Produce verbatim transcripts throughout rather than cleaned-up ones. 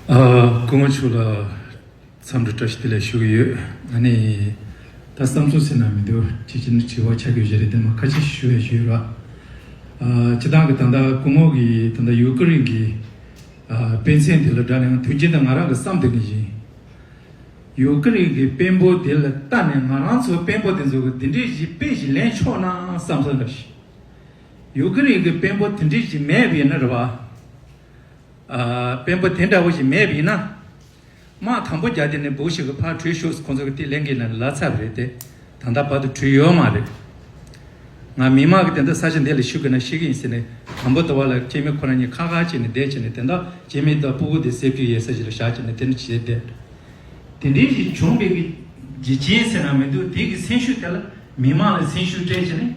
ཨ། སྐུ་ངོ་མཆོག་ལ་འཚམས་འདྲི་བཀྲ་ཤིས་བདེ་ལེགས་ཞུ་གི་ཡོད། ཨ་ནི། ད་བསམ་ཚུལ་ཟེར་ན་མི་འདུག་ཅིག་ཅིག་ནི་དྲི་བ་ཆགས་ཀྱི་ཡོད་རེད་དེ། མ་ཁ་ཅིག་ཞུ་ཡ་ཞུ་ཡོད་ར། ཨ། སྤྱི་བཏང་གི་ད་ལྟ་སྐུ་ངོ་གི་ད་ལྟ་ཡུ་ཀེ་རེན་གི་ཨ། དཔེ་མཚོན་དེ་ལ་སྒྲ་ནས་དོན་རྐྱེན་དང་ང་རང་གི་བསམ་དེ་ནི་ཡིན། ཡུ་ཀེ་རེན་གི་དཔོན་པོ་དེ་ལ་ལྟ་ནས་ང་རང་ཚོ་དཔོན་པོ་དེ་ཚོ་གི་འདི་འདྲའི་ཞིག་དཔེ་ཞིག་ལེན་ཆོག་ན་བསམ་སོང་འདྲ་ཞིག་ཡུ་ཀེ་རེན་གི་དཔོན་པོ་དེ་འདྲའི་ཞིག་མེད་པ་ཡིན་ན་རེད་བ། ཨ། དཔོན་པོ་དེ་འདྲ་བོ་ཞིག་མེད་པ་ཡིན་ན། དམག་དང་པོ་རྒྱག་དེ་ནས་འབུ་ཞིག་གི་ཕར་བྲོས་ཤོག་ཁོང་ཚོ་གི་དེ་ལེན་གྱི་ན་ལ་ཚ་བ་རེད་དེ། ད་ལྟ་བར་དུ་བྲོས་ཡོད་མ་རེད། ང་མི་མང་གི་དེ་འདྲ་ས་ཆ་འདི་ལ་ཤུགས་ཀྱི་ན་ཤེས་ཀྱི་ཡིན་ཟེར་ནས། དང་པོ་དུ་བ་ལ་སྐྱེ་མི་ཁོ་རང་གཉིས་ཁ་ཁ་བྱས་ནས་བསྡད་བྱས་ནས། དེ་འདྲ་སྐྱེ་མི་དང་སྤུ་གུ་དེ་སེབ་ཀྱི་ཡོད་ས་ཞིག་ལ་བཞག་བྱས་ནས་དེ་འདྲ་བྱས་བསྡད། དེ་འདྲའི་ཞིག་བྱུང་བའི་གི་རྒྱུ་རྐྱེན་ཟེར་ན་མི་འདུག་དེ་གི་སེམས་ཤུགས་དེ་ལ་མི་མང་ལ་སེམས་ཤུགས་སྤྲད་བྱས་ནས།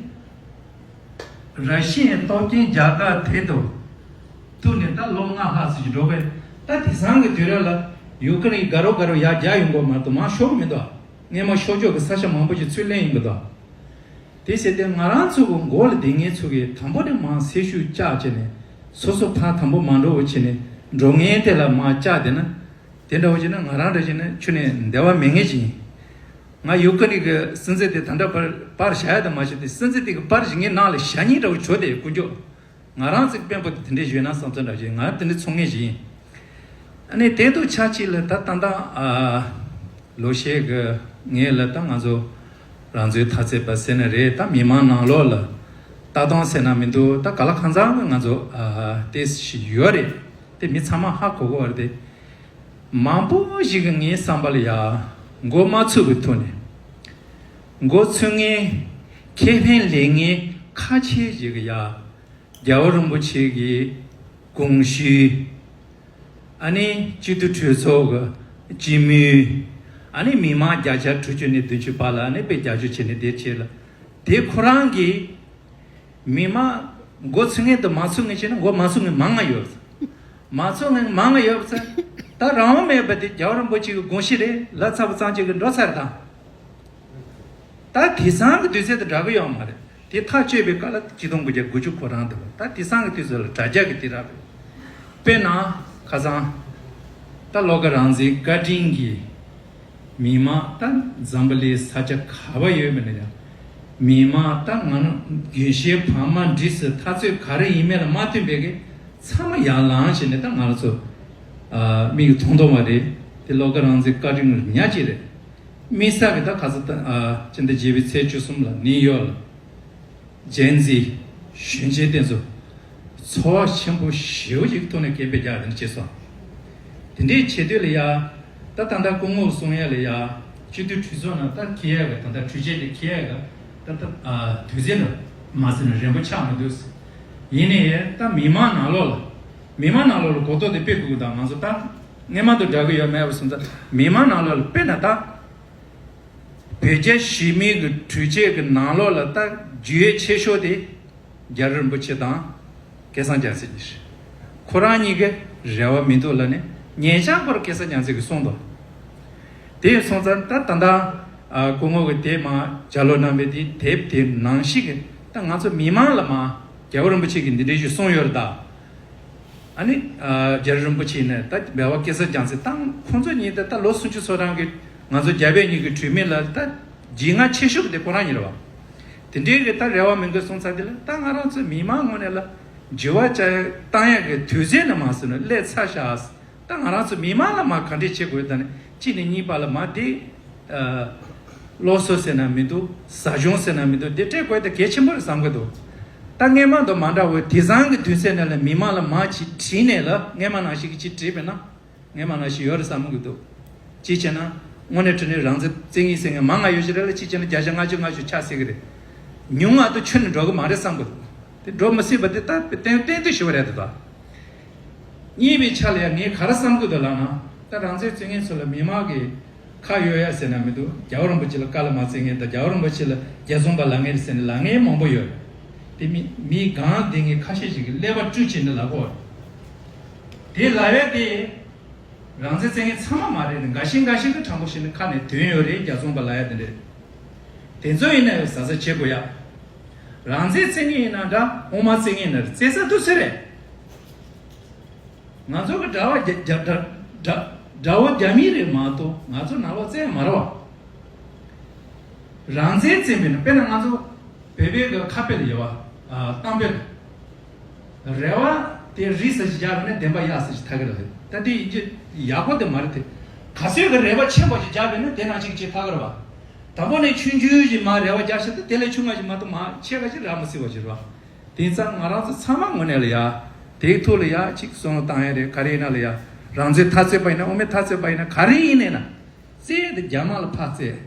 ར་ཤི་ཡའི་སྟོབས་ཆེན་རྒྱ་གར་དེ་དང་ཐུག་ནས་ད་ལོ་ལྔ་ལྷག་ཙམ་ཞིག་འགྲོ་བས། ད་དེང་སང་གི་དུས་རབས་ལ་ཡུ་ཀེ་རེན་དགའ་རོགས་དགའ་རོགས་ཡར་རྒྱག་ཡོང་གི་མ་གཏོགས་མར་ཤོར་གི་མི་འདུག་སྔོན་མ་ཤོར་ཕྱོགས་ཀྱི་ས་ཆ་མང་པོ་ཞིག་ཚུར་ལེན་ཡོང་གི་འདུག་དེ་བྱས་ཏེ་ང་རང་ཚོ་གི་མགོ་ལ་བསྡད་མཁན་ཚོ་གིས་དང་པོ་ནས་མར་སེམས་ཤུགས་བཅག་བྱས་ནས། སོ་སོ་ཕར་དང་པོ་མ་འགྲོ་བ་བྱས་ནས་འགྲོ་མཁན་དེ་ལ་མར་བཅག་བསྡད་ན། དེ་འདྲ་བ་བྱས་ན་ང་རང་འདྲ་བྱས་ན་ཁྱོན་ནས་འདོད་པ་མེད་མཁན་ཞིག་ཡིན། ང་ཡུ་ཀེ་རེན་གྱི་སྲིད་འཛིན་དེ་ད་ལྟ་པར་པར་བཞག་ཡ་དང་མ་བྱས་ཏེ། སྲིད་འཛིན་དེ་གི་པར་ཞིག་ངའི་ནང་ལ་བཞག་མཁན་འདྲ་བོ་བྱོས་ཏེ་དཀོན་མཆོག་ང་རང་ཚོའི་དཔོན་པོ་དེ་དེ་འདྲས་ཡོད་ན་བསམ་ཚུལ་འདྲ་བྱས། ང་དེ་འདྲས་ཚོར་མཁན་ཞིག་ཡིན། ཨ་ནི་དེ་དུ་ཆ་གཅིག་ལ་ད་ད་ལྟ་ཨ། ལོ་ཤས་ཀྱི་ངས་ལ་ད་ང་ཚོ་རང་ཚོའི་འཐབ་རྩོད་པ་ཟེར་ན་རེད། ད་མི་མང་ནང་ལོགས་ལ་ལྟ་སྟངས་ཟེར་ན་མི་འདུག་ད་ག་ལ་གང་འཚམ་གྱི་ང་ཚོ་ཨ། ཏེས་ཞིག་ཡོད་རེད། དེ་མི་ཚང་མ་ཧ་གོ་གོ་བ་རེད་དེ། མང་པོ་ཞིག་གིས་ངའི་བསམ་པ་ལ་ཡ་འགོ་མ་ཚུགས་པའི་ཐོག་ནས། འགོ་ཚུགས་མཁན་ཁེ་ཕན་ལེན་མཁན་ཁ་ཆེ་ཞིག་གིས་ཡ་རྒྱལ་བ་རིན་པོ་ཆེ་གི་དགོངས་ཞུ། ཨ་ནི་སྤྱི་འཐུས་གྲོས་ཚོགས་ཀྱི་སྤྱི་མོས། ཨ་ནི་མི་མང་བརྒྱ་ཆ་དྲུག་ཅུ་ནས་བདུན་ཅུ་བར་ལ་ཨ་ནི་དཔེ་རྒྱབ་སྐྱོར་བྱས་ནས་བསྡད་བྱས་ལ། དེ་ཁོ་རང་གིས་མི་མང་འགོ་ཚུགས་མཁན་དང་མ་ཚུགས་མཁན་བྱས་ན། འགོ་མ་ཚུགས་མཁན་མང་ང་ཡོད། མ་ཚུགས་མཁན་མང་ང་ཡོད་ཚེ། ད་རང་དབང་མེད་པ་དེ་རྒྱལ་བ་རིན་པོ་ཆེ་གི་དགོངས་གཞི་རེད། ལ་ཚ་བ་གཙང་བཅད་ཀྱི་འགྲོ་ཚར་དང་། ད་དེང་སང་གི་དུས་ཚོད་དང་འདྲ་གི་ཡོད་མ་རེད། དེ་ཐག་གཅོད་པའི་སྐབས་ལ་ཆིག་སྟོང་དགུ་བརྒྱ་དགུ་བཅུ་གོ་གྲངས་འདུག་ད་དེང་སང་གི་དུས་ཚོད་ལ་དྲ་རྒྱ་གི་དུས་རབས་རེད། དཔེར་ན་ཁ་སང་ད་བློ་དགའ་རང་བཙན་བཀའ་དྲིན་གྱིས་མི་མང་ད་འཛམ་བུ་གླིང་ས་ཆ་ག་པར་ཡོད་མེད་ན་ཡང་། མི་མང་ད་ང་རང་རྒན་གཞོན་ཕ་མ་འདྲིས་སུ་འཐབ་རྩོད་ག་རེ་ཡིན་མིན་ལ་མ་བསྟུན་པའི་གི་ཚང་མ་ཡར་ལངས་བྱས་ནས་ད་ང་རང་ཚོ་ཨ། མིག་གིས་མཐོང་མཐོང་བ་རེད། དེ་བློ་དགའ་རང་བཙན་བཀའ་དྲིན་ཉག་གཅིག་རེད། དམིགས་བསལ་གྱི་ད་ག་ཚོད་ད་ཨ། སྤྱི་ཟླ་བརྒྱད་པའི་ཚེས་བཅུ་གསུམ་ལ་ནིའུ་ཡོག་ལ་ཇེན་ཛི་གཞོན་སྐྱེས་དེ་ཚོ་ཚོར་བ་ཆེན་པོ་ཞེ་པོ་ཅིག་ཐོག་ནས་སྐད་འབོད་རྒྱག་དེ་འདྲ་བྱས་སོང་། དེ་འདྲའི་བྱེད་དུས་ལ་ཡ། ད་ད་ལྟ་སྐུ་ངོ་གསུང་ཡ་ལ་ཡ། སྤྱི་འཐུས་གྲོས་ཚོགས་ནང་ད་འཁྱེར་ཡ་གི་ད་ལྟ་གྲོས་ཆོད་དེ་འཁྱེར་ཡ་གི་ད་ལྟ་ཨ། དུས་ཚོད་ལ་མ་ཟིན་ན་རན་པོ་ཆགས་མི་འདུག་ཡིན་ནའི་ད་མི་མང་ནང་ལོགས་ལ། མི་མང་ནང་ལོགས་ལ་གོ་རྟོགས་དེ་སྤེལ་དགོས་ཀྱི་འདུག་ང་ཚོ་ད་སྔོན་མ་དང་འདྲ་གི་ཡོད་མེད་པ་སོང་ཙང་། མི་མང་ནང་ལོགས་ལ་དཔེར་ན་ད་བོད་རྒྱ་ཞི་མོལ་གྱི་གྲོས་ཆོད་ཀྱི་ནང་ལོགས་ལ་ད་རྒྱུས་ཡོད་ཆེ་ཤོས་དེ་རྒྱལ་བ་རིན་པོ་ཆེ་དང་སྐལ་བཟང་རྒྱལ་མཚན་གཉིས་རེད། ཁོ་རང་གཉིས་ཀའི་རེ་བ་མི་འདུག་ལབ་ནས་ཉེ་ཆར་ཁོ་རང་སྐལ་བཟང་རྒྱལ་མཚན་གྱིས་གསུངས་འདུག་དེ་སོང་ཙང་ད་ད་ལྟ་ཨ། སྐུ་ངོ་གིས་དེ་མར་ལྗགས་ཀློག་གནང་བའི་དེ་དེབ་དེ་ནང་བཞིན་གྱི་ད་ང་ཚོ་མི་མང་ལ་མར་རྒྱལ་བ་རིན་པོ་ཆེ་གིས་འདི་འདྲ་ཞིག་གསུངས་ཡོད་རེད་ད། ཨ་ནི་ཨ། རྒྱལ་བ་རིན་པོ་ཆེ་ནས་ད་འབད་བ་སྐལ་བཟང་རྒྱལ་མཚན་དང་ཁོང་ཚོ་གཉིས་ད་ད་ལོ་སུམ་ཅུ་སོ་གྲངས་ཀྱི་ང་ཚོ་རྒྱ་བོད་གཉིས་ཀྱི་གྲོས་མོལ་ལ་ད་རྒྱུས་མངའ་ཆེ་ཤོས་ཀྱི་དེ་ཁོ་རང་ཉིད་རེད་བ། དེ་འདྲའི་གི་ད་རེ་བ་མི་འདུག་གསུངས་ཚར་དེ་ལ་ད་ང་རང་ཚོ་མི་མང་ངོས་ནས་ལ་འགྱུར་བ་བཅའ་ཡ་བཏང་ཡ་གི་དུས་ཚོད་ནི་མ་སོང་ན་སླེབས་ཚར་ཤག་ད་ང་རང་ཚོ་མི་མང་ལ་མར་ག་འདྲས་བྱེད་དགོས་ད་ནི་གཅིག་ནས་གཉིས་པ་ལ་མར་དེ་ཨ། སློབ་གསོ་ཟེར་ན་མི་འདུག་ཟ་སྦྱོང་ཟེར་ན་མི་འདུག་དེ་སྤྲད་དགོས་དེ་གལ་ཆེན་པོ་རེད་བསམ་གི་འདུག་ད་སྔོན་མ་དང་མ་འདྲ་བའི་དེང་སང་གི་དུས་ཚོད་ནང་ལ་མི་མང་ལ་མར་ཅིག་དྲིས་ནས་ལ་སྔོན་མ་ནང་བཞིན་གྱི་ཅིག་དྲིས་པས་ན་སྔོན་མ་ནང་བཞིན་ཡོད་རེད་བསམ་གི་འདུག་གཅིག་བྱས་ན་དངོས་གནས་དྲང་གནས་རང་བཙན་བཙན་གྱི་ཟེར་མཁན་མང་ང་ཡོད་ཀྱི་རེད་ལ། གཅིག་བྱས་ན་བརྒྱ་ཆ་ལྔ་བཅུ་ང་བཅུ་ཆགས་སྲིད་ཀྱི་རེད། ཉུང་ང་དུ་ཁྱོན་ནས་འགྲོ་གི་མ་རེད་བསམ་གི་འདུག་དེ་འགྲོ་མི་སྲིད་པ་དེ་ད་གཏན་གཏན་དུ་ཞུ་བ་རེད་འདུག་ད། གཉིས་པའི་ཆ་ལ་ཡང་ངས་ག་རེ་བསམ་གི་འདུག་ལབ་ན། ད་རང་བཙན་རྩོད་མཁན་ཚོ་ལ་མི་མང་གིས་ཁ་གཡོག་ཡ་ཟེར་ན་མི་འདུག་རྒྱལ་བ་རིན་པོ་ཆེ་ལ་དཀའ་ལས་མ་བརྩི་མཁན་དང་རྒྱལ་བ་རིན་པོ་ཆེ་ལ་རྒྱལ་བཙོང་པ་ལབ་མཁན་རེད་ཟེར་ནས་ལབ་མཁན་མང་པོ་ཡོད། དེ་མི་མི་གང་དེ་ངས་ཁ་ཤས་ཤིག་གིས་ཀླད་པ་བཀྲུས་བྱས་ནས་ལབ་གོ། དེ་ལབ་ཡ་དེ་རང་བཙན་རྩོད་མཁན་ཚང་མ་མ་རེད། འགའ་ཤས་འགའ་ཤས་ཀྱིས་དྲང་པོ་བཤད་ན་ཁ་ནས་དོན་ཡོད་རེད། རྒྱལ་བཙོང་པ་ལབ་ཡ་དེ་འདྲས། དེ་ཚོ་ཡིན་ན་ཡང་གཟབ་གཟབ་བྱེད་དགོས་ཡ། རང་བཙན་རྩོད་མཁན་ཡིན་ན་འདྲ། དབུ་མ་རྩོད་མཁན་ཡིན་ན་རྩོད་ས་འདུག་སེ་རེད། ང་ཚོ་གི་གྲྭ་པ་རྒྱ་རྒྱ་གྲྭ་ དགྲ་བོ་རྒྱ་མི་རེད་མ་གཏོགས་ང་ཚོ་ནང་ལོགས་བཙན་མ་རེད་བ། རང་བཙན་བཙན་པས་ན། དཔེར་ན་ང་ཚོ་བོད་པའི་གི་ཁ་དཔེ་ལ་ཡོད་བ། གཏམ་དཔེ་ལ། རེ་བ་དེ་རི་ས་ཞིག་རྒྱག་པས་ན་བདེན་པ་གཡག་ས་ཞིག་ཐག་གི་རེད། ད་དེ་ཡིན་གྱི་ཡག་པོ་དེ་མ་རེད་དེ། ག་ཚོད་གི་རེ་བ་ཆེན་པོ་ཞིག་རྒྱག་པས་ན་དེ་ནང་ཅིག་ཅིག་ཐག་གི་རེད་བ། དང་པོ་ནས་ཆུང་ཆུང་ཞིག་མ་རེ་བ་རྒྱག་ཤེས་ཏེ་དེ་ལས་ཆུང་བ་ཞིག་མ་གཏོགས་མ་ཆེ་བ་ཞིག་རག་མི་སྲིད་པ་ཞིག་རེད་བ། དེ་ཙང་ང་རང་ཚོ་ཚང་མ་ངོས་ནས་ལ་ཡ། དེའི་ཐོག་ལ་ཡ་གཅིག་བསམ་བློ་བཏང་ཡ་རེད། ག་རེ་ཡིན་ན་ལ་ཡ། རང་བཙན་འཐབ་རྩོད་པ་ཡིན་ན། དབུ་མའི་འཐབ་རྩོད་པ་ཡིན་ན། ག་རེ་ཡིན་ནས་ན། རྩལ་དེ་རྒྱ་དམག་ལ་ཕར་རྩལ།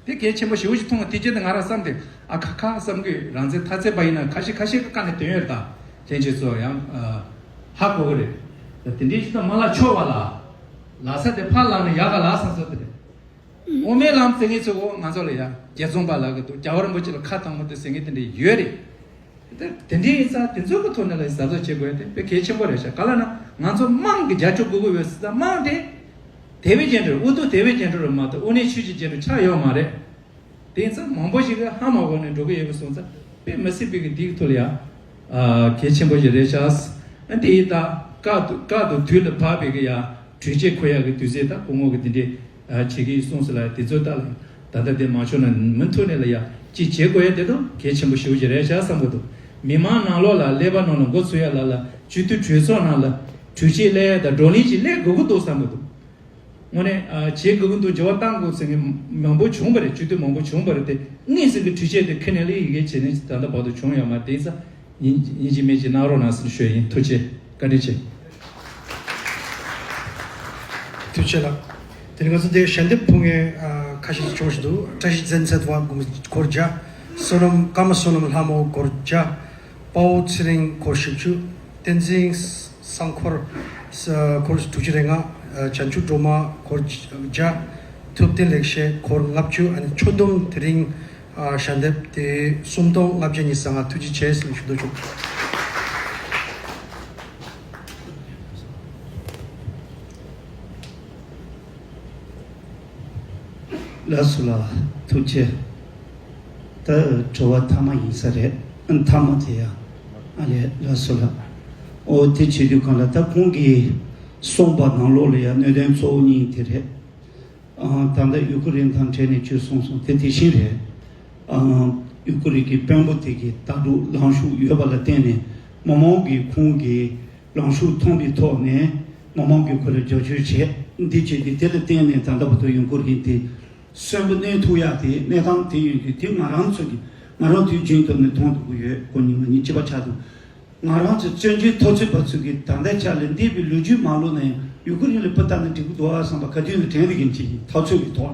དེ་གལ་ཆེན་པོ་ཞེ་པོ་ཞིག་མཐོང་བ་དེ་རྗེས་དེ་ང་རང་བསམ་སྟེ་ཨ་ཁ་ཁ་བསམ་གི། རང་བཙན་འཐབ་རྩོད་པ་ཡིན་ན་ཁ་ཤས་ཁ་ཤས་ཀྱི་བཀའ་ནས་དོན་ཡོད་ད། ལྷན་རྒྱས་ཚོ་ཡང་ཧ་གོ་གི་རེད། དེ་འདྲའི་ཞིག་ད་མ་ལ་ཆོག་པ་ལ། ལ་ས་དེ་ཕར་ལངས་ནས་ཡག་ག་ལ་ས་ས་དེ་རེད། དབུ་མའི་ལམ་ཟེར་མཁན་ཚོ་གོ་ང་ཚོ་ལ་ཡ་རྒྱལ་ཚོང་པ་ལ་གི་འདུག་རྒྱལ་བ་རིན་པོ་ཆེ་ལ་ཁ་བཏང་མོ་དེ་ཟེར་མཁན་དེ་འདྲ་ཡོད་རེད། དེ་དེ་འདྲའི་ཡིན་ཙང་དེ་ཚོ་གི་ཐོག་ནས་ལ་གཟབ་གཟབ་བྱེད་དགོས་ཡ་དེ་དཔེ་གལ་ཆེན་པོ་རེད་ཤག་ག་ལ་ན་ང་ཚོ་དམངས་ཀྱི་རྒྱབ་སྐྱོར་དགོས་ཀྱི་ཡོད་ཟེར་ཙང་། དམངས་དེ་དེ་བས་རྒྱན་འགྲོ། འུ་ཐུག་དེ་བས་རྒྱན་འགྲོ་རེད་མ་གཏོགས་དབུ་ནས་ཆོས་ཀྱི་རྒྱན་འགྲོ་ཆགས་ཡོད་མ་རེད། དེ་ཡིན་ཙང་མང་པོ་ཞིག་གི་ཧ་མ་གོ་ནས་འགྲོ་གི་ཡོད་པ་སོང་ཙང་དཔེ་མི་སྲིད་པའི་གི་དེའི་ཐོག་ལ་ཡ། ཨ་གལ་ཆེན་པོ་ཞིག་རེད་ཤག་ཨ་དེ་ཡིན་ད་བཀག་ཏུ་བཀག་ཏུ་དུས་ལ་བབས་པའི་གི་ཡ་གྲོས་ཆོད་འཁོད་ཡག་གི་དུས་ཚོད་ད་སྐུ་ངོ་གི་དེ་འདྲའི་ཨ་བྱེད་ཀྱི་གསུངས་སོང་ལ། དེ་ཚོ་ད་ལ་ད་ལྟ་དེ་མ་བྱུང་ན་མུ་མཐུད་ནས་ལ་ཡ་ཅིག་བྱེད་དགོས་ཡ་དེ་དང་གལ་ཆེན་པོ་ཞེ་པོ་ཞིག་རེད་ཤག་བསམ་གི་འདུག་མི་མང་ནང་ལོགས་ལ་ཀླད་པ་ནང་ལ་འགོ་ཚུགས་ཡ་ལ་ལ་སྤྱི་འཐུས་གྲོས་ཚོགས་ནང་ལ་གྲོས་ཆོད་སླེབས་ཡ་ད་བགྲོ་གླེང་ཅིག་སླེབས་དགོས་ཀྱི་འདུག་བསམ་གི་འདུག་དངོས་གནས་ཨ་བྱེད་དགོས་ཀྱི་འདུག་འགྱུར་བ་གཏང་དགོས་ཟེར་མཁན་མང་པོ་བྱུང་བ་རེད། སྤྱི་འཐུས་མང་པོ་བྱུང་བ་རེད་དེ། དངོས་སུ་གི་གྲོས་ཆོད་དེ་ཁ་ནས་ལ་ཡི་གེ་བྱས་ནས་ད་ལྟ་བར་དུ་བྱུང་ཡོད་མ་རེད། དེ་ཙང་ཡིན་ཡིན་གཅིག་མིན་གཅིག་གནང་རོགས་གནང་ཟེར་ཞུ་ཡ་ཡིན། ཐུགས་རྗེ་ཆེ། བཀའ་དྲིན་ཆེ། ཐུགས་རྗེ་ཆེ་ལགས། དེ་ནས་ང་ཚོ་འདིར་ཞལ་འདེབས་ཕུལ་མཁན་ཨ་ཁ་ཤས་ཤིག་བྱུང་བཞིན་འདུག་བཀྲ་ཤིས་འཛིན་ཚད་བ་སྒོར་བརྒྱ། བསོད་ནམས་ཀརྨ་བསོད་ནམས་ལྷ་མོ་སྒོར་བརྒྱ། དཔའ་བོ་ཚེ་རིང་སྒོར་བཞི་བཅུ། བསྟན་འཛིན་བསམ་འཁོར་ས་སྒོར་དྲུག་ཅུ་རེ་ལྔ། བྱང་ཆུབ་སྒྲོལ་མ་སྒོར་བརྒྱ། ཐུབ་བསྟན་ལེགས་བཤད་སྒོར་ལྔ་བཅུ། ཨ་ནི་ཁྱོན་བསྡོམས་དེ་རིང་ཨ་ཞལ་འདེབས་དེ་སུམ་སྟོང་ལྔ་བརྒྱ་ཉི་ཤུ་རྩ་ལྔ། ཐུགས་རྗེ་ཆེ་ཟེར་ཞུ་འདོད་བྱུང་། ལགས་སོ་ལགས། ཐུགས་རྗེ་ཆེ། ད་དྲི་བ་མཐའ་མ་ཡིན་ས་རེད། ཨ་མཐའ་མ་དེ་ཡ། ཨ་ལས་ལགས་སོ་ལགས། ཨོ་དེ་བྱེད་དུས་གང་ལ་ད་ཁོང་གིས་གསུངས་པ་ནང་ལོགས་ལ་ཡ་གནད་དོན་གཙོ་བོ་གཉིས་དེ་རེད། ཨ་ད་ལྟ་ཡུ་ཀེ་རེན་དང་འབྲེལ་ནས་ཅིག་གསུངས་སོང་། དེ་དེ་བཞིན་རེད། ཨ་ཡུ་ཀེ་རེན་གྱི་དཔོན་པོ་དེ་གིས་ལྟ་གྲུབ་ལངས་ཕྱོགས་ཡོད་པ་ལ་བརྟེན་ནས་མི་མང་གིས་ཁོང་གི་ལངས་ཕྱོགས་མཐོང་པའི་ཐོག་ནས་མི་མང་གིས་ཁོ་ལ་རྒྱབ་སྐྱོར་བྱས། འདི་བྱས་ཏེ་དེ་ལ་བརྟེན་ནས་ད་ལྟ་བར་དུ་ཡུ་ཀེ་རེན་དེ་གསོན་པོ་གནས་ཐུབ་ཡག་དེ་གནས་སྟངས་དེ་ཡོད་དུས་དེ་ང་རང་ཚོ་གིས་ང་རང་དུས་རྒྱུན་དུ་ནས་མཐོང་ཐུབ་ཀྱི་ཡོད། ཁོ་ཉི་མ་ཉིན་གཅིག་པ་ཆགས་འདུག་ང་རང་ཚོ་བཙན་བྱོལ་འཐབ་རྩོད་པ་ཚོ་གིས་ད་ལྟའི་ཆ་ལ་འདས་པའི་ལོ་རྒྱུས་མ་ལོན་ན་ཡང་ཡུ་ཀེ་རེན་ལ་སྤུ་ལྟ་ན་འགྲིག་གི་འདུག་ཨ་བསམ་པ་ག་དུས་ནས་དྲན་བསྡད་མཁན་ཅིག་ཡིན། འཐབ་རྩོད་ཀྱི་ཐོག་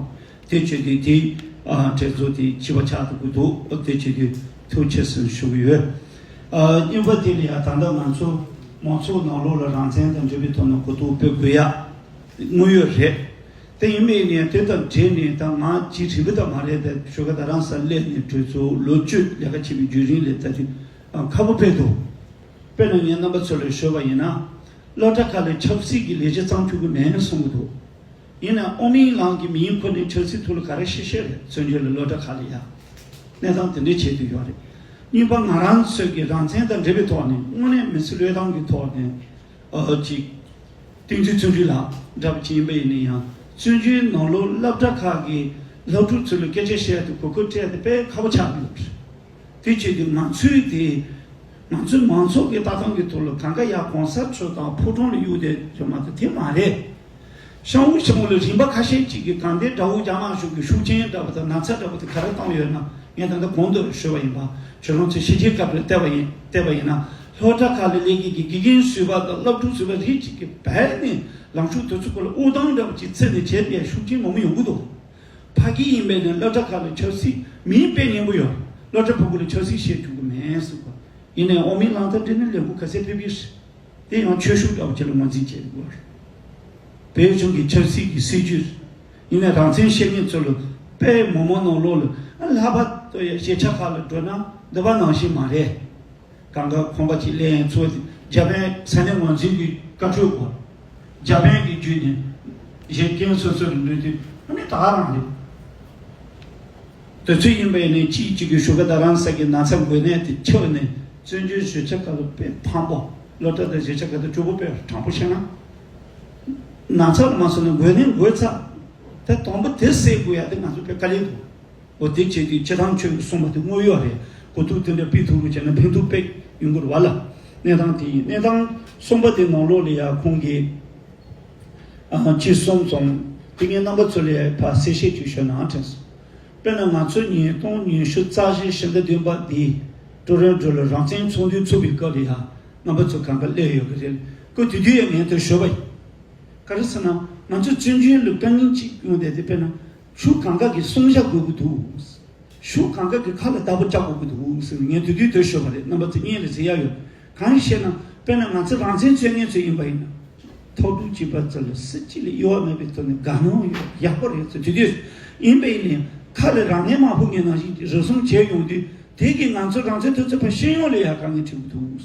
དེ་བྱས་ཏེ་དེ་ཨ་གྲོས་ཚོགས་དེ་བྱིས་པ་ཆགས་ཐུབ་ཀྱི་འདུག་དེ་བྱས་ཏེ་ཐུགས་རྗེ་ཆེ་ཟེར་ཞུ་གི་ཡོད། ཨ་གཉིས་པ་དེ་ལ་ཡང་ད་ལྟ་ང་ཚོ་མང་ཚོགས་ནང་ལོགས་ལ་རང་བཙན་དང་འབྲེལ་བའི་ཐོག་ནས་གོ་རྟོགས་སྤེལ་དགོས་ཡ་དངོས་ཡོད་རེད། དེ་ཡིན་པའི་ནས་དེ་དང་འབྲེལ་ནས་ད་ང་ཅིག་རིམ་པ་དང་མ་རེད་དེ་ཞོགས་ཀ་རྡ་རམ་ས་ལ་སླེབས་ནས་གྲོས་ཚོགས་ལོ་བཅུ་ལས་ཀ་བྱེད་པའི་བརྒྱུད་རིམ་ལས་ད་དུས་ཁག་པོ་དཔེ་འདུག་དཔེར་ན་ངས་རྣམ་པ་ཚོ་ལ་ཤོད་པ་ཡིན་ན། སློབ་གྲྭ་ཁག་ལ་ཆབ་སྲིད་ཀྱི་ལས་བྱེད་བཙོང་བཅུག་གི་མེད་གསུང་གི་འདུག་ཡིན་ནའང་ཨོ་མིན་ལང་གི་མིང་ཁོ་ནས་ཆབ་སྲིད་ཐོག་ལ་ག་རེ་བཤད་བཤད་རེད། བཙན་བྱོལ་ལ་སློབ་གྲྭ་ཁག་ལ་ཡ། གནས་སྟངས་དེ་འདྲའི་བྱེད་དུ་ཡོད་རེད། གཉིས་པ་ང་རང་ཚོས་ཀྱི་རང་བཙན་དང་འབྲེལ་བའི་ཐོག་ནས་དངོས་གནས་མི་ཚེ་བློས་བཏང་གི་ཐོག་ནས་ཨ་ཅིག་བསྟན་འཛིན་བརྩོན་འགྲུས་ལགས་འདྲ་པོ་ཅིག་ཡིན་པ་ཡིན་ན་ཡང་བཙན་བྱོལ་ནང་ལོགས་སློབ་གྲྭ་ཁག་གི་སློབ་ཕྲུག་ཚོ་ལ་སྐད་ཆ་བཤད་དུས་གོ་སྐབས་སྤྲད་དེ་དཔེ་ཁག་པོ་ཆགས་ཀྱི་ཡོད་རེད། དེ་བྱས་ཏེ་ང་ཚོས་དེ་ང་ཚོའི་མང་ཚོགས་ཀྱི་ལྟ་སྟངས་ཀྱི་ཐོག་ལ་གང་ག་ཡ་གོང་ས་མཆོག་དང་ཕོ་བྲང་ལ་གཡུག་བསྡད་ཡོད་མ་གཏོགས་དེ་མ་རེད། ཤང་བུ་ཤང་བུ་ལ་རིམ་པ་ཁ་ཤས་ཅིག་གིས་གང་ལྟར་དགྲ་བོ་རྒྱ་དམར་གཞུང་གི་ཤུགས་རྐྱེན་འདྲ་པོ་དང་ན་ཚ་འདྲ་པོ་དེ་ག་རེ་བཏང་ཡོད་ན་ངས་ད་ལྟ་གོང་དུ་ཞུས་པ་ཡིན་པ། ཁྱོད་རང་ཚོས་ཕྱི་རྒྱལ་ཁབ་ལ་བལྟས་པ་ཡིན་བལྟས་པ་ཡིན་ན་སློབ་གྲྭ་ཁག་ལ་སླེབས་མཁན་གྱི་དགེ་རྒན་ཟུར་པ་དང་སློབ་ཕྲུག་ཟུར་པ་རིགས་གཅིག་གིས་བལ་ནས་ལངས་ཕྱོགས་དེ་ཚོ་སྐོར་ལ་དབུགས་གཏོང་འདྲ་པོ་ཅིག་བརྩིས་ནས་བྱས་ཏེ་ཤུགས་རྐྱེན་མང་པོ་ཡོང་གི་འདུག་ཕ་གི་ཡིན་པས་ནས་སློབ་གྲྭ་ཁག་ལ་ཆབ་སྲིད་མིང་དཔེ་སྙན་པོ་ཡོད། སློབ་གྲྭ་ཕྲུ་གུ་ལ་ཆབ་སྲིད་བཤད་བཅུག་གི་མེད་གསུངས་པ། ཡིན་ནའི་ཨོ་མིན་ལང་དང་འབྲེལ་ནས་ལས་འགུལ་ག་ཚད་ཕེབས་ཀྱི་རེད། དེ་ཡང་ཆོས་ཕྱོགས་འདྲ་བོ་ཅིག་ལ་ངོས་འཛིན་བྱེད་དགོས་རེད། བོད་གཞུང་གི་ཆབ་སྲིད་ཀྱི་སྲིད་ཇུས་རེད། ཡིན་ནའི་རང་བཙན་བཤད་མཁན་ཚོ་ལ་དཔེ་མི་མང་ནང་ལོགས་ལ་ཨ་ལྷག་པར་དུ་ཡང་གཞིས་ཆགས་ཁག་ལ་འགྲོ་ན་འདི་པ་ནང་བཞིན་མ་རེད། གང་ག་ཁང་པ་ཅིག་ལེན་ཚོ་འཇར་པན་ས་གནས་ངོས་འཛིན་གྱི་བཀའ་འཁྲོལ་དགོས། འཇར་པན་གྱི་བརྒྱུད་ནས་གཞན་རྐྱེན་སོ་སོ་ལ་འགྲོ་དུས་ཨ་ནི་ད་ག་རང་རེད། དེ་ཚོ་ཡིན་པ་ཡིན་ནའི་གཅིག་གཅིག་གི་བཞུགས་སྒར་རྡ་རམ་ས་གི་ན་ཚ་འགོས་ནད་དེ་ཁྱབ་ནས་བཙན་བྱོལ་གཞིས་ཆགས་ཁག་ལ་དཔེ་ཕངས་པོ། སློབ་གྲྭ་དང་གཞིས་ཆགས་ཁག་ཏུ་སྤྱོད་པོ་དཔེ་དྲང་པོ་བཤད་ན། ན་ཚ་མ་སོང་ན་འགོས་ནད་འགོས་ཚར། ད་དང་པོ་དེ་སེལ་དགོས་ཡ་དེ་ང་ཚོ་དཔེ་དཀའ་ལས་འདུག་འོ་དེ་བྱས་དུས་སྤྱིར་བཏང་ཆོས་ཀྱི་གསུངས་པ་དེ་དངོས་ཡོད་རེད། གོ་ཐུབ་དེ་འདྲ་སྤེལ་ཐུབ་རུ་བྱས་ན་ཕན་ཐོགས་དཔེ་ཡོང་གི་རེད་བ་ལ། གནས་སྟངས་དེ་ཡིན། གནས་སྟངས་གསུམ་པ་དེ་ནང་ལོགས་ལ་ཡ་ཁོང་གིས་ཨ་ཅི་གསུངས་སོང་། དེ་ངས་རྣམ་པ་ཚོ་ལ་ཡ་ཕར་གསལ་བཤད་ཅིག་ཞུ་ན་དྲན་སོང་། དཔེར་ན་ང་ཚོ་ཉིས་སྟོང་ཉི་ཤུ་རྩ་བཞི་ཕྱི་ཟླ་བདུན་པ་འདི་ཀྲོ་རོན་ཀྲོ་ལ་རང་བཙན་ཚོགས་འདུ་ཚོགས་པའི་སྐབས་ལ་ཡ་རྣམ་པ་ཚོ་གང་ག་སླེབས་ཡོད་ཀྱི་རེད། ཁོ་དེ་དུས་ཡ་ངས་དེ་ཞུས་པ་ཡིན། ག་རེ་ཟེར་ན་ང་ཚོ་བཙན་བྱོལ་ལ་དཀའ་ངལ་གཅིག་ཡོང་བསྡད་དེ། དཔེར་ན་ཕྱོགས་གང་ག་གི་བསྲུང་བྱ་དགོས་ཀྱི་འདུག་ཕྱོགས་གང་ག་གི་ཁ་ལ་བདག་པོ་རྒྱག་དགོས་ཀྱི་འདུག་ཟེར་ནས་ངས་དེ་དུས་དེ་ཞུས་པ་རེད། རྣམ་པ་ཚོ་སྙན་ལ་ཟེར་ཡ་ཡོད། གང་ཡིན་ཞེ་ན། དཔེར་ན་ང་ཚོ་རང་བཙན་རྩོད་མཁན་ཚོ་ཡིན་པ་ཡིན་ན། ཐོག་ཕྲུག་གཅིག་པ་ཚོ་ལ་སྲིད་སྤྱི་ལ་གཡོ་བ་མེད་པའི་ཐོག་ནས་དགའ་སྣང་ཡོད། ཡག་པོ་རེད་ཟེར། དེ་དུས་ཡིན་པ་ཡིན་ནའི་ཁ་ལ་རང་ངན་མ་ཕོག་མཁན་ནང་བཞིན་རུལ་སུངས་བྱས་ཡོང་དུས་དེ་གིས་ང་ཚོ་རང་བཙན་འཐབ་རྩོད་པ་སྤྱི་ཡོངས་ལ་ཡ་དཀའ་ངལ་འཕྲད་ཀྱི་འདུག་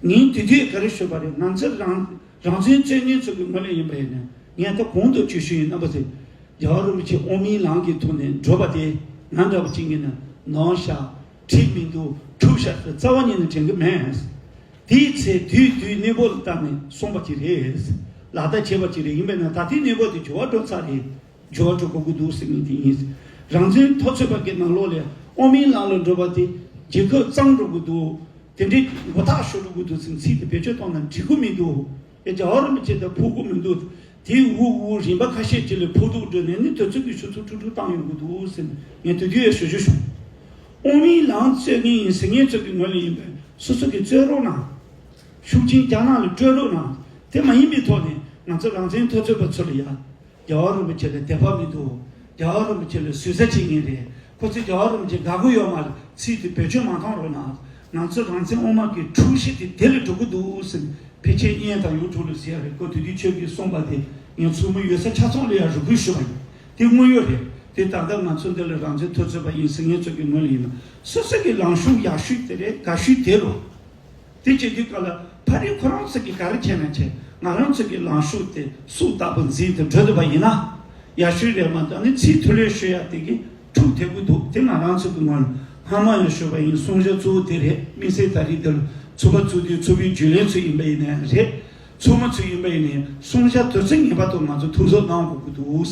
ངས་དེ་དུས་ག་རེ་ཞུས་པ་རེད། ང་ཚོ་རང་རང་བཙན་རྩོད་མཁན་ཚོ་གི་ངོས་ནས་ཡིན་པ་ཡིན་ན། ངས་ད་གོང་དུ་ཅིག་ཞུས་ཡིན། རྣམ་པ་ཚོས་རྒྱལ་བ་རིན་པོ་ཆེ་དབུ་མའི་ལམ་གྱི་ཐོག་ནས་འགྲོ་བ་དེ་ང་འདྲ་བ་ཅིག་ཡིན་ན་ནོར་ཤག་འགྲིག་མི་འདུག་འཁྲུག་ཤག་ཟེར་རྩ་བ་ཉིད་ནས་དྲན་གྱི་མེད། དེའི་ཚེ་དུས་དུས་གནས་བབ་ལ་བལྟས་ནས་གསུངས་པ་ཅིག་རེད། ལག་བསྟར་བྱས་པ་ཅིག་རེད། ཡིན་པས་ན་ད་ལྟའི་གནས་བབ་དེ་འགྱུར་བ་འགྲོ་ཚར་རེད། འགྱུར་བ་འགྲོ་དགོས་ཀྱི་འདུག་ཟེར་མཁན་དེ་ཡིན། རང་བཙན་འཐབ་རྩོད་པ་གི་ནང་ལོགས་ལ་དབུ་མའི་ལམ་ལ་འགྲོ་བ་དེ་རྒྱལ་ཁབ་གཙང་འགྲོ་གི་འདུག་དེ་འདྲའི་མགོ་ཐག་ཤོར་འགྲོ་གི་འདུག་ཟེར་ཚིག་དེ་བེད་སྤྱོད་བཏང་ན་འགྲིག་གི་མི་འདུག་ཨེ། རྒྱལ་བ་རིན་པོ་ཆེ་དང་ཕོག་གི་མི་འདུག་དེའི་དབུ་དབུ་རིམ་པ་ཁ་ཤས་ཅིག་ལ་ཕོག་ཐུག་འགྲོ་ནས་ནི་དུས་ཚོད་ཀྱི་ཆུ་ཚོད་ཁྲུག་ཁྲུག་བཏང་ཡོང་གི་འདུག་ཟེར་ནས་ངས་དེ་དུས་ཡང་ཞུ་རྒྱུ་བྱུང་། དབུ་མའི་ལམ་རྩོད་མཁན་ཡིན་ཟེར་མཁན་ཚོ་གི་ངོས་ལ་ཡིན་པས་སོ་སོ་གི་རྩོད་རོགས་གནང་། ཤུགས་རྐྱེན་རྒྱ་ནག་ལ་སྤྲོད་རོགས་གནང་། དེ་མ་ཡིན་པའི་ཐོག་ནས་ང་ཚོ་རང་བཙན་འཐབ་རྩོད་པ་ཚོ་ལ་ཡ། རྒྱལ་བ་རིན་པོ་ཆེ་ལ་དད་པ་མི་འདུག་རྒྱལ་བ་རིན་པོ་ཆེ་ལ་ཟུར་ཟ་བྱེད་མཁན་རེད། ཁོ་ཚོས་རྒྱལ་བ་རིན་པོ་ཆེ་དགའ་གི་ཡོད་མ་རེད། ཚིག་དེ་བེད་སྤྱོད་མ་གཏོང་རོགས་གནང་། ང་ཚོ་རང་བཙན་དབུ་མ་གི་འཁྲུག་གཞི་དེ་དེ་ལ་འགྲོ་གི་འདུག་ཟེར་ཕལ་ཆེར་བརྙན་དང་ཡུ་ཊུབ་ལ་གཟིགས་ཡ་རེད། ཁོ་དེ་དུས་ཁྱོད་ཀྱིས་གསུངས་པ་དེ་ངས་ཚུགས་མི་ཡོད་ས་ཆ་ཚང་ལ་ཡ་རེ་སྐུལ་ཞུ་བ་ཡིན། དེ་དངོས་ཡོད་རེད། དེ་ད་ལྟ་ང་ཚོ་འདི་ལ་རང་བཙན་འཐབ་རྩོད་པ་ཡིན་ཟེར་མཁན་ཚོ་གི་ངོས་ལ་ཡིན་ན་སོ་སོ་གི་ལངས་ཕྱོགས་ཡག་ཤོས་དེ་རེད། དགའ་ཤོས་དེ་རེད། དེ་བྱེད་དུས་སྐབས་ལ་ཕ་རི་ཁོ་རང་ཚོ་གིས་ག་རེ་བྱས་ན་བྱས། ང་རང་ཚོ་གི་ལངས་ཕྱོགས་དེ་སྲོག་ལྟ་བུ་འཛིན་དུ་འགྲོ་ཐུབ་པ་ཡིན་ན་ཡག་ཤོས་རེད་མ་གཏོགས། ཨ་ནི་ཚིག་ཐོག་ལ་ཤོད་ཡ་དེ་གིས་འཁྲུག་ཐེབས་ཀྱི་འདུག་དེ་ང་རང་ཚོ་གི་ངོས་ནས་སྔ་མ་ཡང་ཞུས་པ་ཡིན། བསྲུང་བྱ་གཙོ་བོ་དེ་རེད། དམིགས་བསལ་ད་རེས་འདིར་ཚོགས་པ་ཚུགས་དུས་ཚོགས་པའི་རྒྱུན་ལས་ཚོ་ཡིན་པ་ཡིན་ནའི་རེད། ཚོགས་མི་ཚོ་ཡིན་པ་ཡིན་ནའི་བསྲུང་བྱ་དེ་ཚོ་ངེས་པར་དུ་ང་ཚོ་ཐུགས་གཟབ་གནང་དགོས་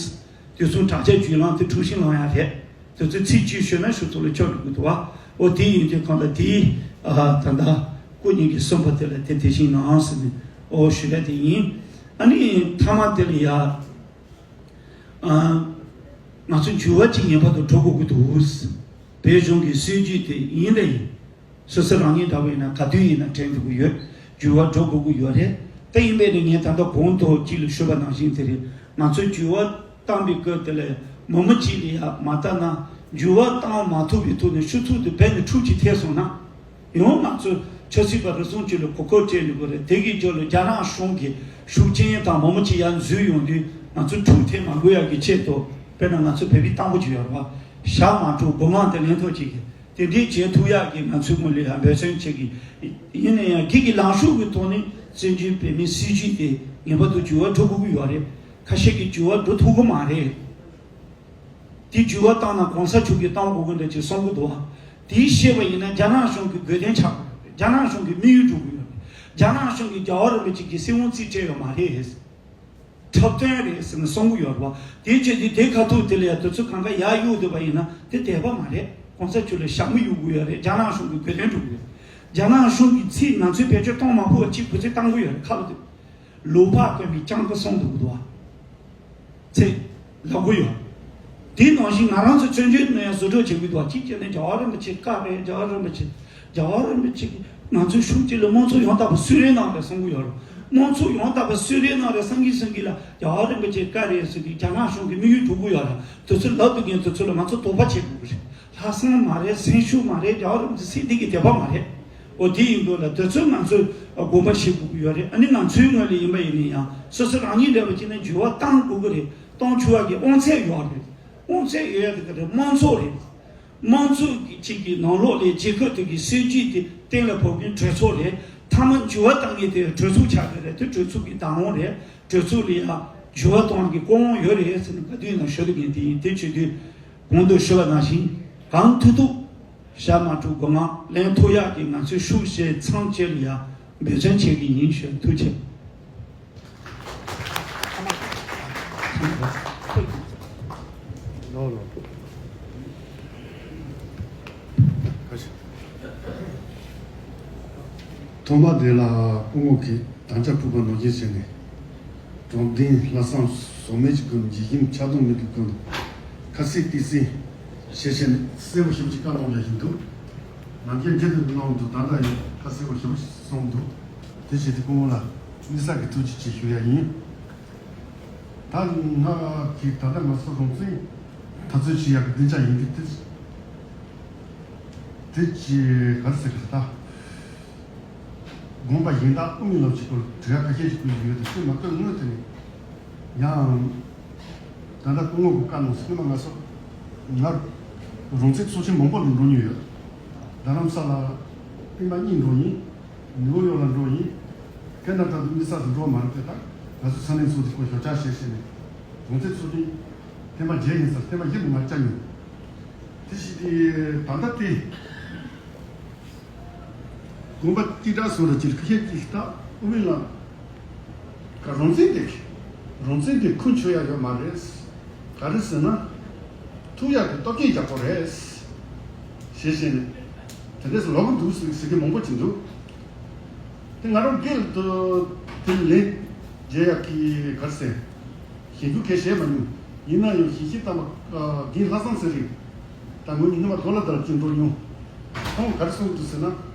ཀྱི་འདུག་དེ་ཚོ་དྲག་ཆས་བརྒྱུད་ལམ་དེ་འཁྲུག་ཤིང་ལངས་ཡ་རེད། དེ་ཚོ་ཚིག་གཅིག་ཤོད་ན་ཤུགས་ཐོག་ལ་ཆགས་འགྲོ་གི་འདུག་བ། འོ་དེ་ཡིན་དུས་གང་ལྟར་དེའི་ཨ་ད་ལྟ་སྐུ་ཉིད་ཀྱིས་གསུངས་པ་དེ་ལ་དེ་དེ་བཞིན་ནའང་ཟེར་ནས་འོ་ཞུ་ཡ་དེ་ཡིན། ཨ་ནི་མཐའ་མ་དེ་ལ་ཡ་ཨ་ང་ཚོ་འགྱུར་བ་ཅིག་ངེས་པར་དུ་འགྲོ་དགོས་ཀྱི་འདུག་བོད་གཞུང་གི་སྲིད་ཇུས་དེ་ཡིན་ལ་ཡིན། སོ་སོ་རང་ཉིད་འདྲ་བོ་ཡིན་ན་ག་དུས་ཡིན་ན་དྲན་ཐུབ་ཀྱི་ཡོད། འགྱུར་བ་འགྲོ་དགོས་ཀྱི་ཡོད་རེད། ད་ཡིན་པས་ནི་ངས་ད་ལྟ་གོང་དུ་གཅིག་ལ་ཞུས་པ་ནང་བཞིན་དེ་རེད། ང་ཚོས་འགྱུར་བ་བཏང་པའི་སྐབས་དེ་ལ་མི་མི་གཅིག་ལ་ཡ་མ་ལྟ་ན་འགྱུར་བ་བཏང་མ་ཐུབ་པའི་ཐོག་ནས་ཤུགས་ཚུགས་དེ་བས་ནས་འཁྲུག་ཅིག་ཐེབས་སོང་ན། ཡང་ང་ཚོ་ཆབ་སྲིད་པ་རེ་ཟུང་གཅིག་ལ་གོ་སྐབས་སྤྲད་ཡོད་པ་རེད། དེ་གི་རྒྱབ་ལ་རྒྱ་ནག་གཞུང་གི་ཤུགས་རྐྱེན་དང་མི་མི་གཅིག་ཡར་འཛུལ་ཡོང་དུས་ང་ཚོ་འཁྲུག་ཐེབས་མ་དགོས་ཡ་གི་ཆེད་དུ་དཔེར་ན་ང་ཚོ་བོད་པའི་གཏམ་དཔེ་ཅིག་ཡོད་རེད་བ། ཞྭ་མ་འཁྲུག་སྒོ་ང་དེ་ལེན་ཐུབ་ཅིག་གི་དེ་འདྲའི་བྱེད་ཐུབ་ཡག་གི་ང་ཚོའི་ངོས་ལ་ཡང་འབད་བརྩོན་བྱེད་ཀྱི། ཡིན་ན་ཡང་སྒེར་གྱི་ལངས་ཕྱོགས་ཀྱི་ཐོག་ནས་བཙན་བྱོལ་བོད་མིའི་སྲིད་བྱུས་དེ་ངེས་པར་དུ་འགྱུར་བ་འགྲོ་དགོས་ཀྱི་ཡོད་རེད། ཁ་ཤས་ཀྱིས་འགྱུར་བ་འགྲོ་ཐུབ་ཀྱི་མ་རེད། དེ་འགྱུར་བ་བཏང་ན་གོང་ས་མཆོག་གིས་བཏང་དགོས་ཀྱི་འདྲ་ཅིག་གསུང་གི་འདུག་བ། དེ་བཤད་པ་ཡིན་ན་རྒྱ་ནག་གཞུང་གི་དགོས་དོན་ཆགས་ཀྱི་ཡོད་རེད། རྒྱ་ནག་གཞུང་གི་དམིགས་ཡུལ་འགྲུབ་ཀྱི་ཡོད་རེད། རྒྱ་ནག་གཞུང་གིས་རྒྱལ་བ་རིན་པོ་ཆེ་གི་སྲིད་དབང་རྩིས་སྤྲད་ཡོད་མ་རེད། འཁྲབ་སྟོན་རེད་ཟེར་ནས་གསུང་གི་ཡོད་རེད་བ། དེའི་ཆེད་དུ་དེ་ཁ་ཐུག་དེ་ལ་ཡ་དུས་ཚོད་གང་ག་ཡར་གཡུག་བསྡད་པ་ཡིན་ན་དེ་བདེན་པ་མ་རེད། གོང་ས་མཆོག་ལ་ཞྭ་མོ་གཡུག་གི་ཡོད་རེད། རྒྱ་ནག་གཞུང་གི་དགོས་དོན་སྒྲུབ་གི་ཡོད་རེད། རྒྱ་ནག་གཞུང་གི་ཚིག་ང་ཚོས་བེད་སྤྱོད་གཏོང་མ་ཕོད་པ་གཅིག་བུ་ཚིག་བཏང་གི་ཡོད་རེད། ཁ་ལོ་དེ་ལུག་ཕག་གོན་པའི་སྤྱང་ཀི་གསུང་འདུག་གི་འདུག་བ། ཚེ་ལབ་གི་ཡོད། དེ་ནང་བཞིན་ང་རང་ཚོ་བཙན་བྱོལ་ནང་ཡང་བཟོ་སྒྲུབ་བྱེད་དགོས་འདུག་བ། གཅིག་བྱས་ན་རྒྱལ་བ་རིན་པོ་ཆེ་བཀའ་རེད། རྒྱལ་བ་རིན་པོ་ཆེ། རྒྱལ་བ་རིན་པོ་ཆེ་གིས་ང་ཚོའི་གཞུང་གཅིག་ལ་དམངས་གཙོ་ཡང་དག་པ་གསོལ་རས་གནང་རེད་གསུང་གི་ཡོད་རེད། དམངས་གཙོ་ཡང་དག་པ་གསོལ་རས་གནང་རེད་བསམ་གི་བསམ་གི་ལ་རྒྱལ་བ་རིན་པོ་ཆེ་བཀའ་རེད་ཟེར་དུས་རྒྱ་ནག་གཞུང་གི་དམིགས་ཡུལ་འགྲུབ་གི་ཡོད་རེད། དེ་ཚོ་ལབ་འདུག་མཁན་དེ་ཚོ་ལ་ང་ཚོ་དོགས་པ་བྱེད་དགོས་གི་རེད། ལྷག་བསམ་མ་རེད། སེམས་ཤུགས་མ་རེད། རྒྱལ་བ་རིན་པོ་ཆེ་སྲིད་འདི་གི་དད་པ་མ་རེད། འོ་དེ་ཡིན་དུས་ལ་དེ་ཚོ་ང་ཚོས་དགོངས་པ་བཞེས་དགོས་ཀྱི་ཡོད་རེད། ཨ་ནི་ང་ཚོའི་ངོས་ལ་ཡིན་པ་ཡིན་ན་ཡང་སོ་སོ་རང་ཉིད་འདྲ་བ་ཅིག་ན་འགྱུར་བ་གཏང་དགོས་ཀྱི་རེད། གཏོང་ཆོག་པ་གི་དབང་ཚད་ཡོད་རེད། དབང་ཚད་ཡོད་ཡ་དེ་ག་རེད། དམངས་གཙོ་རེད། དམངས་གཙོ་གི་གཅིག་གི་ནང་ལོགས་ལས་རྒྱལ་ཁབ་དེ་གི་སྲིད་ཇུས་དེ་གཏན་ལ་ཕབ་མཁན་གྲོས་ཚོགས་རེད། མཐའ་མ་འགྱུར་བ་གཏང་མཁན་དེ་གྲོས་ཚོགས་ཆགས་ཀྱི་རེད། དེ་གྲོས་ཚོགས་ཀྱི་བདག་དབང་རེད། གྲོས་ཚོགས་ལ་ཡང་འགྱུར་བ་གཏོང་གི་ལྐོག་དབང་ཡོད་རེད་ཟེར་ནས་ག་དུས་ཡིན་ན་ཞུ་དགོས་མཁན་དེ་ཡིན། དེ་བྱེད་དུས་གོང་དུ་ཞུ་བ་ནང་བཞིན་གང་ཐུབ་ཐུབ་ཞྭ་མ་འཁྲུག་སྒོ་ང་ལེན་ཐུབ་ཡག་གི་ང་ཚོའི་ཤུགས་ཆེ་མཚམས་ཆེ་ལ་ཡང་འབད་བརྩོན་བྱེད་ཀྱི་ཡིན་ཞུ། ཐུགས་རྗེ་ཆེ། ལོ་ལོ། ཐོག་མ་དེ་ལ་སྐུ་ངོ་གིས་དམ་བཅའ་ཕུལ་བ་ནང་བཞིན་བྱས་ནས། དྲང་བདེན་ལྷག་བསམ་ཟོལ་མེད་ཀྱི་སྒོ་ནས་ཇི་བཞིན་ཆགས་སྡང་མེད་པའི་སྒོ་ནས་ཁ་གསལ་གཏིང་གསལ་བྱས་བྱས་ནས་གསལ་པོ་ཞེ་པོ་ཅིག་བཀའ་གནང་བཞིན་འདུག་ནམ་རྒྱུན་འདི་ལྟར་གནང་འདུག་ད་ལྟ་ཡང་ཁ་གསལ་པོ་ཞེ་པོ་ཞིག་གསུངས་འདུག་དེ་བྱས་ཏེ་སྐུ་ངོ་ལ་དམིགས་བསལ་གྱི་ཐུགས་རྗེ་ཆེ་ཞུ་ཡ་ཡིན། ད་ང་གིས་ད་ལྟ་ང་ཚོ་རང་བཙན་འཐབ་རྩོད་བྱེད་ཡག་གི་སྡིངས་ཆ་ཡིན་གྱི་དེ། དེ་ཅི་ག་རེ་ཟེར་གི་རེད་ད། དགོངས་པ་གཞན་དག་དབུ་མའི་ལམ་གྱི་སྐོར་དྲི་བ་ཁ་ཤས་ཤིག་ཕུལ་གྱི་ཡོད་དེ་ཤེས་མ་ཐུབ་སྔོན་དེ་ནས་ཡང་། ད་ལྟ་སྐུ་ངོ་གི་བཀའ་གནང་སོང་ན་ང་ཚོ་ང་རང་བཙན་ཚོགས་ཆེན་མང་པོ་ལ་འགྲོ་མྱོང་ཡོད། རྡ་རམ་ས་ལ་ཨིན་པ་གཉིས་འགྲོ་ཡིན། ནིའུ་ཡོག་ལ་འགྲོ་ཡིན། ཁེ་ན་ཌ་དང་དམིགས་བསལ་དུ་འགྲོ་མ་རེད་པས་ད། ང་ཚོ་ས་གནས་ཚོ་དེ་སྐོར་ཞོགས་ཇ་བཞེས་བྱས་ནས་རང་བཙན་ཚོགས་ཆེན་ཐེངས་མ་བརྒྱད་ཡིན་ཟེར་ཐེངས་མ་བཞི་ལ་ང་བཅར་མྱོང་། དེ་བཞིན་དེ་ད་ལྟ་དེ་དགོངས་པ་གཅིག་གྲགས་སོང་ར་ཅིག་ཁ་ཤས་ཀྱིས་ད་དབུ་མའི་ལམ་ག་རང་བཙན་དེ་རང་བཙན་དེ་ཁུངས་འཁྱོལ་ཡ་ཡོད་མ་རེད། ག་རེ་ཟེར་ན་ཐུག་ཡ་དེ་སྟོབས་ཆེན་རྒྱག་གོ་རེད་ཞེས་བཤད་ནས་དེ་འདྲས་ལོག་གི་འདུག་ཟེར་གི་མང་པོ་ཅིག་འདུག་དེ་ང་རང་སྒེར་དུ་དེ་ལན་རྒྱག་ཡག་གི་ག་རེ་ཟེར་ཞེན་ཁུལ་གས་བྱས་མ་མྱོང་། ཡིན་ན་ཡང་ཞིང་ཆེན་ལྟ་བ་རྒན་ལྷག་བསམ་ཚེ་རིང་དང་ངོ་ཉིད་སྔོན་མ་ལོ་ལ་དར་གྱིན་འགྲོ་མྱོང་། ཁོང་ག་རེ་གསུངས་འདུག་ཟེར་ན།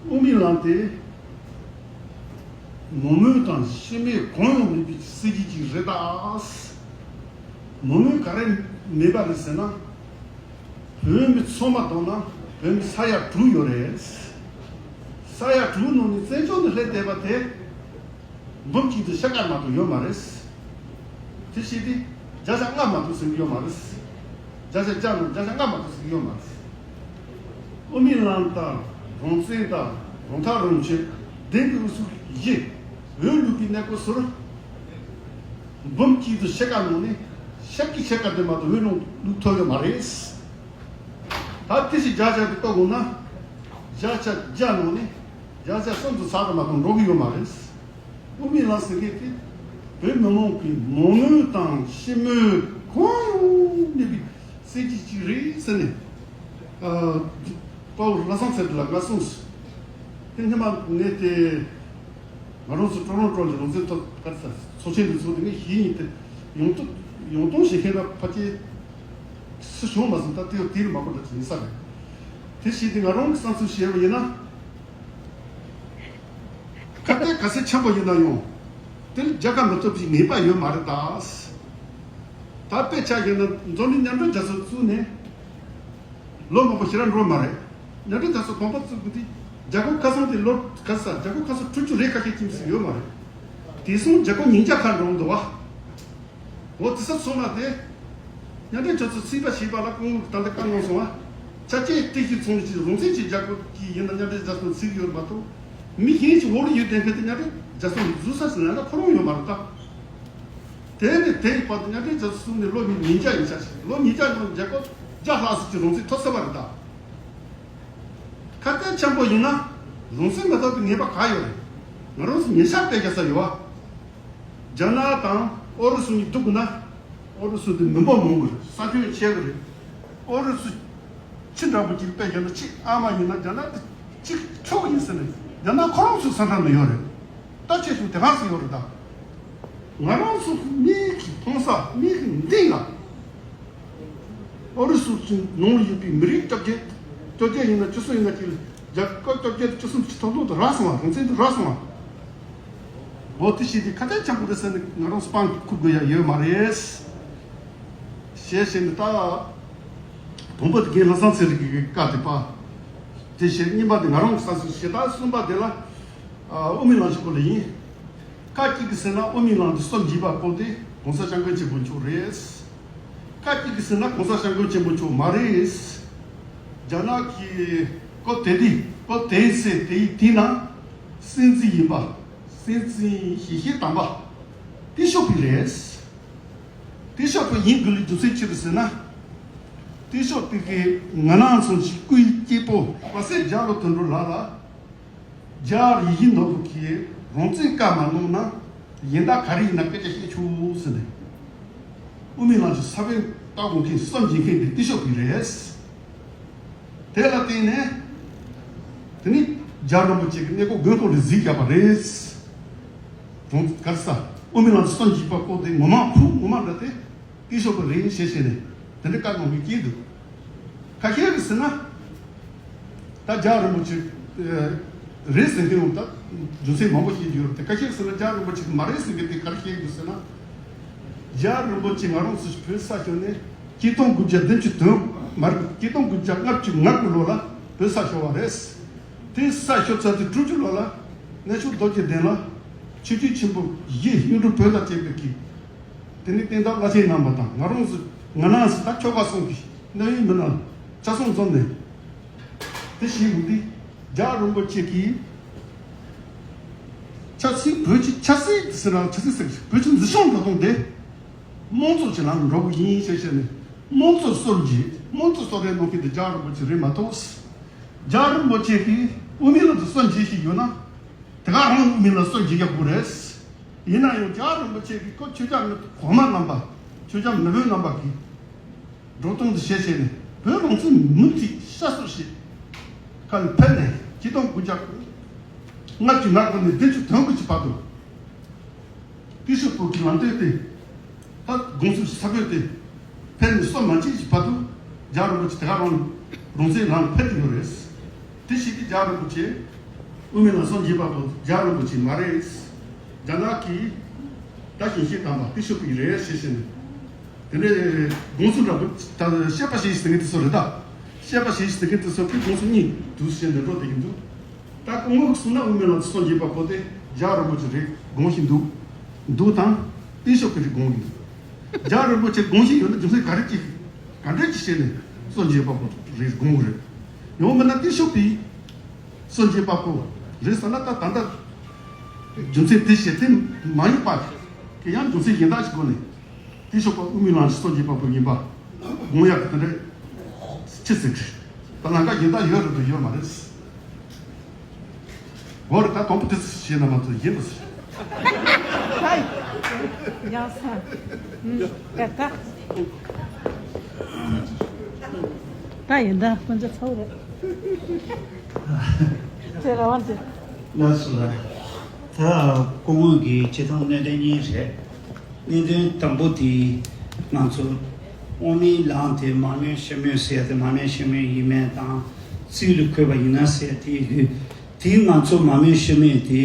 དབུ་མའི་ལམ་དེ་མང་མོས་དང་སྤྱི་མོས་གང་ཡང་མེད་པའི་སྲིད་ཇུས་ཅིག་རེད་ད། མང་མོས་ག་རེ་མེད་པ་རེད་ཟེར་ན། བོད་མི་ཚང་མ་བསྡོམས་ན་བོད་མི་ས་ཡ་དྲུག་ཡོད་རེད། ས་ཡ་དྲུག་ནང་ནས་བཙན་བྱོལ་ནས་སླེབས་བསྡད་པ་དེ་འབུམ་གཅིག་དང་ཕྱེད་ཀ་མ་གཏོགས་ཡོད་མ་རེད། དེ་བྱས་ཏེ་བརྒྱ་ཆ་ལྔ་མ་གཏོགས་ཟིན་གྱི་ཡོད་མ་རེད། བརྒྱ་ཆ་བརྒྱ་ནང་བརྒྱ་ཆ་ལྔ་མ་གཏོགས་ཟིན་གྱི་ཡོད་མ་རེད། དབུ་མའི་ལམ་དང་རང་བཙན་དང་རང་ཐག་རང་གཅོད་ལྡན་གྱི་དབུ་ཚུགས་བཞི་འོས་བླུགས་པའི་གནས་སྐབས་སུ། འབུམ་གཅིག་དང་ཕྱེད་ཀ་ནང་ནས་ཕྱེད་ཀའི་ཕྱེད་ཀ་དེ་མ་གཏོགས་འོས་ལོངས་ལུགས་ཐོབ་ཡོད་མ་རེད། ད་དེ་བཞིན་བརྒྱ་ཆ་དེ་ལྟ་དགོས་ན། བརྒྱ་ཆ་བརྒྱ་ནང་ནས་བརྒྱ་ཆ་གསུམ་དུ་ཚར་དུ་མ་གཏོགས་འགྲོ་གི་ཡོད་མ་རེད། དབུ་མའི་ལམ་ཟེར་མཁན་དེ་བོད་མི་མང་གི་མང་མོས་དང་སྤྱི་མོས་གང་ཡང་མེད་པའི་སྲིད་ཇུས་ཅིག་རེད་ཟེར་ནས། ཨ། དཔའ་བོ་ལྷག་བསམ་ཚེ་རིང་ལགས་ཀྱིས་གསུངས་སོང་། དེ་སྔོན་མ་ངས་དེ་ང་རང་ཚོ་ཀྲོ་རོན་ཀྲོ་ལ་རང་བཙན་ཐོག་ག་རེ་ཟ་ཚོགས་ཆེན་འདི་ཚོགས་དེ་ངས་ཞུས་ཡིན་དེ་ཡོང་ཐུབ་ཡོང་ཐུབ་བྱེད་མཁན་ལ་ཕལ་ཆེར་སུ་བྱུང་མ་སོང་། ད་དེ་དེ་རུ་མ་གོ་འདྲ་ཅིག་ཡིན་ས་རེད། དེ་བྱས་ཏེ་ང་རང་གི་བསམ་ཚུལ་བཤད་པ་ཡིན་ན། ཁ་གཏད་ག་ཚད་ཆེན་པོ་ཡིན་ན་ཡང་དེ་ལ་རྒྱལ་ཁ་མི་ཐོབ་པའི་ངེས་པ་ཡོད་མ་རེད་ད། ད་དཔེ་ཆ་བཞག་ན་འཛམ་གླིང་མཉམ་འབྲེལ་རྒྱལ་ཚོགས་བཙུགས་ནས་ལོ་མང་པོ་ཞེ་དྲག་འགྲོ་མ་རེད། མཉམ་འབྲེལ་རྒྱལ་ཚོགས་གོང་འཕེལ་བཙུགས་དགོས་དུས་རྒྱལ་ཁབ་ཁ་སང་དེ་ལོ་ག་ས་རྒྱལ་ཁབ་ཁ་སང་དྲུག་ཅུ་རེ་ཁ་ཤས་ཅིག་ཡོད་མ་རེད། དེང་སང་རྒྱལ་ཁབ་ཉིས་བརྒྱ་ཁ་འགྲོ་འདུག་བ། འོ་དེ་ས་སོང་ན་དེ། མཉམ་འབྲེལ་རྒྱལ་ཚོགས་ཚིག་པ་ཞིག་པ་ལ་སྐུ་ངོ་གིས་ད་ལྟ་བཀའ་གནང་སོང་བ། ཆ་རྐྱེན་དེ་ཞིག་ཚང་ཞིག་རང་བཙན་གྱི་རྒྱལ་ཁབ་ཀྱི་ཡིན་ན་མཉམ་འབྲེལ་རྒྱལ་ཚོགས་ཚིག་ཡོད་མ་གཏོགས། མི་གཞན་གྱི་འོག་ལ་ཡོད་བསྡད་མཁན་དེ་མཉམ་འབྲེལ་རྒྱལ་ཚོགས་འཛུལ་ས་ཟེར་ན་ཡང་ན་ཁོ་རང་ཡོད་མ་རེད་ད། དེ་ནི་དེའི་བར་དུ་མཉམ་འབྲེལ་རྒྱལ་ཚོགས་བཙུགས་ནས་ལོ་ཉིས་བརྒྱ་ཡིན་ཤག་ལོ་ཉིས་བརྒྱ་ནང་རྒྱལ་ཁབ་བརྒྱ་ལྷག་ཙམ་གྱིས་རང་བཙན་ཐོབ་ཚར་བ་རེད་ད། ཁ་གཏད་ཆེན་པོ་ཡིན་ན་རང་བཙན་མི་ཐོབ་པའི་ངེས་པ་ག་ཡོད་རེད། ང་རང་ཚོ་ཉེ་ཆར་དཔེ་རྒྱག་ས་ཡོད་བ། རྒྱ་ནག་དང་ཨུ་རུ་སུ་གཉིས་སྡུག་དགོས་ན། ཨུ་རུ་སུ་དེ་མི་འབོར་མང་པོ་རེད། ས་ཁྱོན་ཆེ་གི་རེད། ཨུ་རུ་སུ་ཁྱི་འདྲ་པོ་ཅིག་དཔེ་བཞག་ན་ཁྱི་ཨ་མ་ཡིན་ན་རྒྱ་ནག་དེ་གཅིག་ཆོག་ཡིན་ཟེར་ནས་རྒྱ་ནག་ཁོ་རང་ཚོའི་ས་ཁྲ་ནང་ཡོད་རེད། ད་ཆེ་ཆུང་དེ་ག་ཚོད་ཡོད་རེད་ད། ང་རང་ཚོ་མིག་གིས་མཐོང་ས་མིག་གི་མདུན་ལ། ཨུ་རུ་སུ་ནང་ལ་ཡོད་པའི་མི་རིགས་བཅོ་བརྒྱད། བཅོ་བརྒྱད་ཡིན་ན་བཅུ་གསུམ་ཡིན་ན་གཅིག་རྒྱལ་ཁབ་བཅོ་བརྒྱད་བཅུ་གསུམ་གྱི་ཐོབ་ཐང་དུ་རག་སོང་བ། རང་བཙན་དུ་རག་སོང་བ། འོ་དེ་བྱས་ཏེ་ཁ་གཏད་ཆེན་པོ་རེད་ཟེར་ནས་ང་རང་ཚོ་དཔང་ཁུར་དགོས་ཡ་ཡོད་མ་རེད། ཞེས་བཤད་ནས་ད། དང་པོ་དེ་རྒན་ལྷག་བསམ་ཚེ་རིང་གི་བཀའ་དེ་པ། དེ་བྱས་གཉིས་པ་དེ་ང་རང་གི་བསམ་ཚུལ་བཤད། ད་གསུམ་པ་དེ་ལ། ཨ། དབུ་མའི་ལམ་གྱི་སྐོར་ལ་ཡིན། ཁ་ཅིག་གིས་ཟེར་ན་དབུ་མའི་ལམ་འདི་སྲོལ་འབྱེད་པ་སྐོར་དེ་༸གོང་ས་༸སྐྱབས་མགོན་ཆེན་པོ་མཆོག་རེད། ཁ་ཅིག་གིས་ཟེར་ན་༸གོང་ས་༸སྐྱབས་མགོན་ཆེན་པོ་མཆོག་མ་རེད། རྒྱ་ནག་གི་སྐབས་དེ་དུས་སྐབས་དེའི་ཚེ་དེའི་དུས་ན་སྲིད་འཛིན་ཡིན་པ། སྲིད་འཛིན་ཞི་ཞི་དམ་པ་ཏེ་ཤོ་ཕིང་རེད། ཏེ་ཤོ་ཕིང་ཡིན་དགོས་ལུགས་རྒྱུ་མཚན་ཅི་རེད་ཟེར་ན། ཏེ་ཤོ་ཕིང་གིས་ང་རང་ཚོ་གི་སྐུའི་གཅེས་པོ་པ་སངས་རྒྱ་ལོ་དོན་གྲུབ་ལགས་ལ། རྒྱལ་བ་ཡིད་བཞིན་ནོར་བུ་གིས་རང་བཙན་བཀའ་མ་གནང་ན་གཞན་དག་ག་རེ་ཡིན་ན་སྐད་ཆ་བཤད་ཆོག་ཟེར་ནས། དབུ་མའི་ལམ་གྱི་ས་བོན་བཏབ་དགོས་མཁན་གསུམ་བྱེད་མཁན་དེ་ཏི་ཤོ་པི་རེད། དེ་ལ་བརྟེན་ནས་དེ་ནི་རྒྱལ་བ་རིན་པོ་ཆེ་གི་གནས་སྐོར་དགོན་སྐོར་རེ་གཟིགས་བརྒྱབ་པ་རེད། དོན་ག་རེ་ཟ། དབུ་མའི་ལམ་གྱི་སུམ་བརྒྱུད་པ་པོ་དེ་ངོ་མ་ཁུངས་ངོ་མ་འདྲ་དེ་ཏི་ཤོ་པི་རེད་ཞེས་བཤད་ནས་དེ་འདྲའི་བཀའ་གནང་མཁན་སྐྱེས་འདུག་ཁ་ཤས་ཀྱིས་ཟེར་ན། ད་རྒྱལ་བ་རིན་པོ་ཆེ་རེད་ཟེར་མཁན་ཡང་ད་རྒྱུ་མཚན་མང་པོ་ཞིག་ཡོད་རེད་དེ། ཁ་ཤས་ཟེར་ན་རྒྱལ་བ་རིན་པོ་ཆེ་མ་རེད་ཟེར་མཁན་དེ་ག་རེ་བཤད་ཀྱི་འདུག་ཟེར་ན། རྒྱལ་བ་རིན་པོ་ཆེ་ང་རང་ཚོ་བོད་ས་ཤོར་ནས་ཆིག་སྟོང་དགུ་བརྒྱ་བདུན་ཅུ་དོན་མ་རེད། ཆིག་སྟོང་དགུ་བརྒྱ་ལྔ་བཅུ་ང་དགུ་ལོ་ལ་བོད་ས་ཤོར་བ་རེད། དེ་ས་ཤོར་ཚར་དུས་དྲུག་ཅུ་ལོ་ལ་གནས་མཆོག་རྡོ་རྗེ་གདན་ལ་ཆོས་བརྒྱུད་ཆེན་པོ་བཞི་གཡུང་དྲུང་བོན་དང་བཅས་པའི་གི་དེ་ནི་བསྟན་བདག་བླ་ཆེན་རྣམ་པ་དང་ང་རང་ཚོ་ང་རང་ཚོ་ད་ཆོལ་ཁ་གསུམ་གྱི་གནད་ཡོད་མི་སྣ་ཆ་ཚང་འཛོམས་ནས་དེ་བྱེད་དགོས་དུས་རྒྱལ་བ་རིན་པོ་ཆེ་གིས་ཆབ་སྲིད་བོད་ཀྱི་ཆབ་སྲིད་ཟེར་རང་ཆབ་སྲིད་ཟེར་བོད་ཀྱི་འཛིན་སྐྱོང་འགྲོ་སྟངས་དེ་དམངས་གཙོ་གྱི་ལམ་འགྲོ་དགོས་ཡིན་ཞེས་བཤད་ནས་དམངས་གཙོ་སྲོལ་འབྱེད་དམངས་གཙོ་གསོལ་རས་གནང་མཁན་དེ་རྒྱལ་བ་རིན་པོ་ཆེ་རེད་མ་གཏོགས། རྒྱལ་བ་རིན་པོ་ཆེ་གིས་དབུ་མའི་ལམ་དུ་གསུམ་བྱེད་བཞིན་ཡོད་ན། དེ་ག་རང་མི་ལ་སྲོལ་འབྱེད་ཡག་པོ་རེད། ཡིན་ན་ཡང་རྒྱལ་བ་རིན་པོ་ཆེ་གིས་ཁོ་ཆོས་རྒྱལ་མི་གོང་མ་རྣམ་པ་ཆོས་རྒྱལ་མི་བོན་རྣམ་པ་གིས་འགྲོ་སྟངས་འདི་ཤེས་བྱས་ནས་བོད་རང་བཙན་མུ་མཐུད་ཤ་སོ་ཞེས་ཁ་ལ་ཕེབས་ནས་ཆིག་སྟོང་དགུ་བརྒྱ་ལྔ་བཅུ་ང་དགུ་ནས་བདུན་ཅུ་དོན་དགུ་གི་བར་དུ། ཏི་ཤོ་པི་གི་ལམ་སྟོན་ཏེ། ད་དགོངས་ཚུལ་ས་བོན་ཏེ། ཕན་ནི་སོ་མ་གཅིག་གི་བར་དུ་རྒྱལ་རིན་པོ་ཆེ་དེ་ག་རང་རང་བཙན་རང་ཕན་གྱི་ཡོད་རེད། དེ་ཞིག་གི་རྒྱལ་རིན་པོ་ཆེ་དབུ་མའི་ལམ་སངས་རྒྱས་པ་དང་རྒྱལ་རིན་པོ་ཆེ་མ་རེད། རྒྱ་ནག་གིས་ད་ཞིང་གཤེགས་དམ་པ་ཏི་ཤོ་པི་རེད་ཞེས་བཤད་ནས། དེ་ནས་དགོངས་ཚུལ་འདྲ་པོ་ད་བཤད་པ་ཞིག་ཟེར་མཁན་དེ་ཚོ་རེད་ད། བཤད་པ་ཞིག་ཟེར་མཁན་དེ་ཚོ་གི་དགོངས་ཚུལ་གཉིས་འདུག་ཟེར་ནས་འགྲོ་བསྡད་ཀྱི་འདུག་ད་སྐུ་ངོ་གསུང་ན་དབུ་མའི་ལམ་སངས་རྒྱས་པ་པོ་དེ་རྒྱལ་རིན་པོ་ཆེ་རེད་དགོངས་བཞིན་འདུག་འདུག་དང་། ཏི་ཤོ་པི་རེད་དགོངས་ཀྱི་འདུག་རྒྱལ་རིན་པོ་ཆེ་དགོངས་བཞིན་ཡོད་ན་རྒྱུ་མཚན་ག་རེ་ཅིག་ག་འདྲ་ཅིག་བཤད་ནས་སངས་རྒྱས་པ་པོ་རེད་དགོངས་རེད། ཡང་མིན་ན་ཏི་ཤོ་པི་སངས་རྒྱས་པ་པོ་རེད་ཟེར་ན་ད་ད་ལྟ་རྒྱུ་མཚན་དེ་བཤད་དེ་མ་ཡིན་པ་དེ་ཡང་རྒྱུ་མཚན་གཞན་དག་ཅིག་སྒོ་ནས། དེ་ཤོག་པ་དབུ་མའི་ལམ་གྱི་སངས་རྒྱས་པ་པོ་ཡིན་པ་དགོངས་ཡག་གི་དེ་འདྲ་ཅི་ཟེར་གི་ད་ལམ་ཁ་གཞན་དག་ཡོད་རེད་དུ་ཡོད་མ་རེད། འོ་རེད་ད་དང་པོ་དེ་ཚོ་བྱས་ན་མ་ཚོ་ཡིན་པ་ཟེར། ཡང་ས། ད་ད། ད་ཡིན་ད་ཁོང་ཚོ་ཚོགས་རེད། དེ་རང་དེ། ལགས་སོ་ལགས། ད་སྐུ་ངོ་གིས་སྤྱི་བཏང་གནད་དོན་གཉིས་རེད། གནད་དོན་དང་པོ་དེ་ང་ཚོ་དབུ་མའི་ལམ་དེ་མ་རྨོས་ཕྱི་རྨོས་ཟེར་ཡ་དེ་མ་རྨོས་ཕྱི་རྨོས་ཡིན་མིན་དང་རྩིས་ལ་བཀོད་པ་ཡིན་ན་ཟེར་ཡ་དེ་ཡོད་དུས། དེ་ང་ཚོ་མ་རྨོས་ཕྱི་རྨོས་དེ་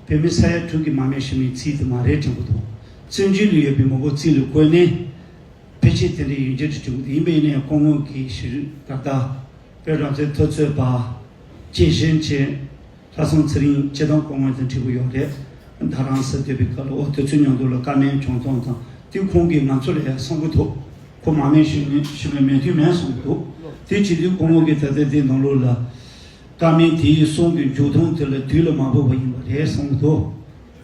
བོད་མི་ས་ཡ་དྲུག་གི་མ་རྨོས་ཕྱི་རྨོས་རྩིས་དེ་མ་རེད་དྲན་གྱི་འདུག་བཙན་བྱོལ་ལ་ཡོད་པའི་མི་འབོར་རྩིས་ལ་བཀོད་ནས་ཕལ་ཆེར་དེ་འདྲ་ཡིན་རྒྱུ་རེད་དྲན་གྱི་འདུག་ཡིན་པ་ཡིན་ན་ཡང་སྐུ་ངོ་གིས་ཞུ་ད་ལྟ། བོད་རང་བཙན་འཐབ་རྩོད་པ། སྐྱེས་ཆེན་བཅས། ལྷག་བསམ་ཚེ་རིང་སྤྱི་བཏང་སྐུ་ངོ་དང་འཁྲིལ་གྱི་ཡོད་རེད། རྡ་རམ་ས་སྡོད་པའི་སྐབས་ལ་འོ་དེ་ཚོའི་མཉམ་དུ་ལ་བཀའ་མོལ་བྱུང་སྟངས་དང་དེ་ཁོང་གིས་ང་ཚོ་ལ་ཡང་གསུང་གི་འདུག་ཁོ་མ་རྨོས་ཕྱི་རྨོས་ཕྱི་རྨོས་མེད་དུས་མེད་གསུང་གི་འདུག་དེ་བྱེད་དུས་སྐུ་ངོ་གིས་ད་ལྟ་དེའི་ནང་ལོགས་ལ། བཀའ་མོལ་དེའི་གསུང་གི་མཇུག་སྡོམ་དེ་ལ་དུས་ལ་མ་བབས་པ་ཡིན་པ་རེད་གསུང་གི་འདུག་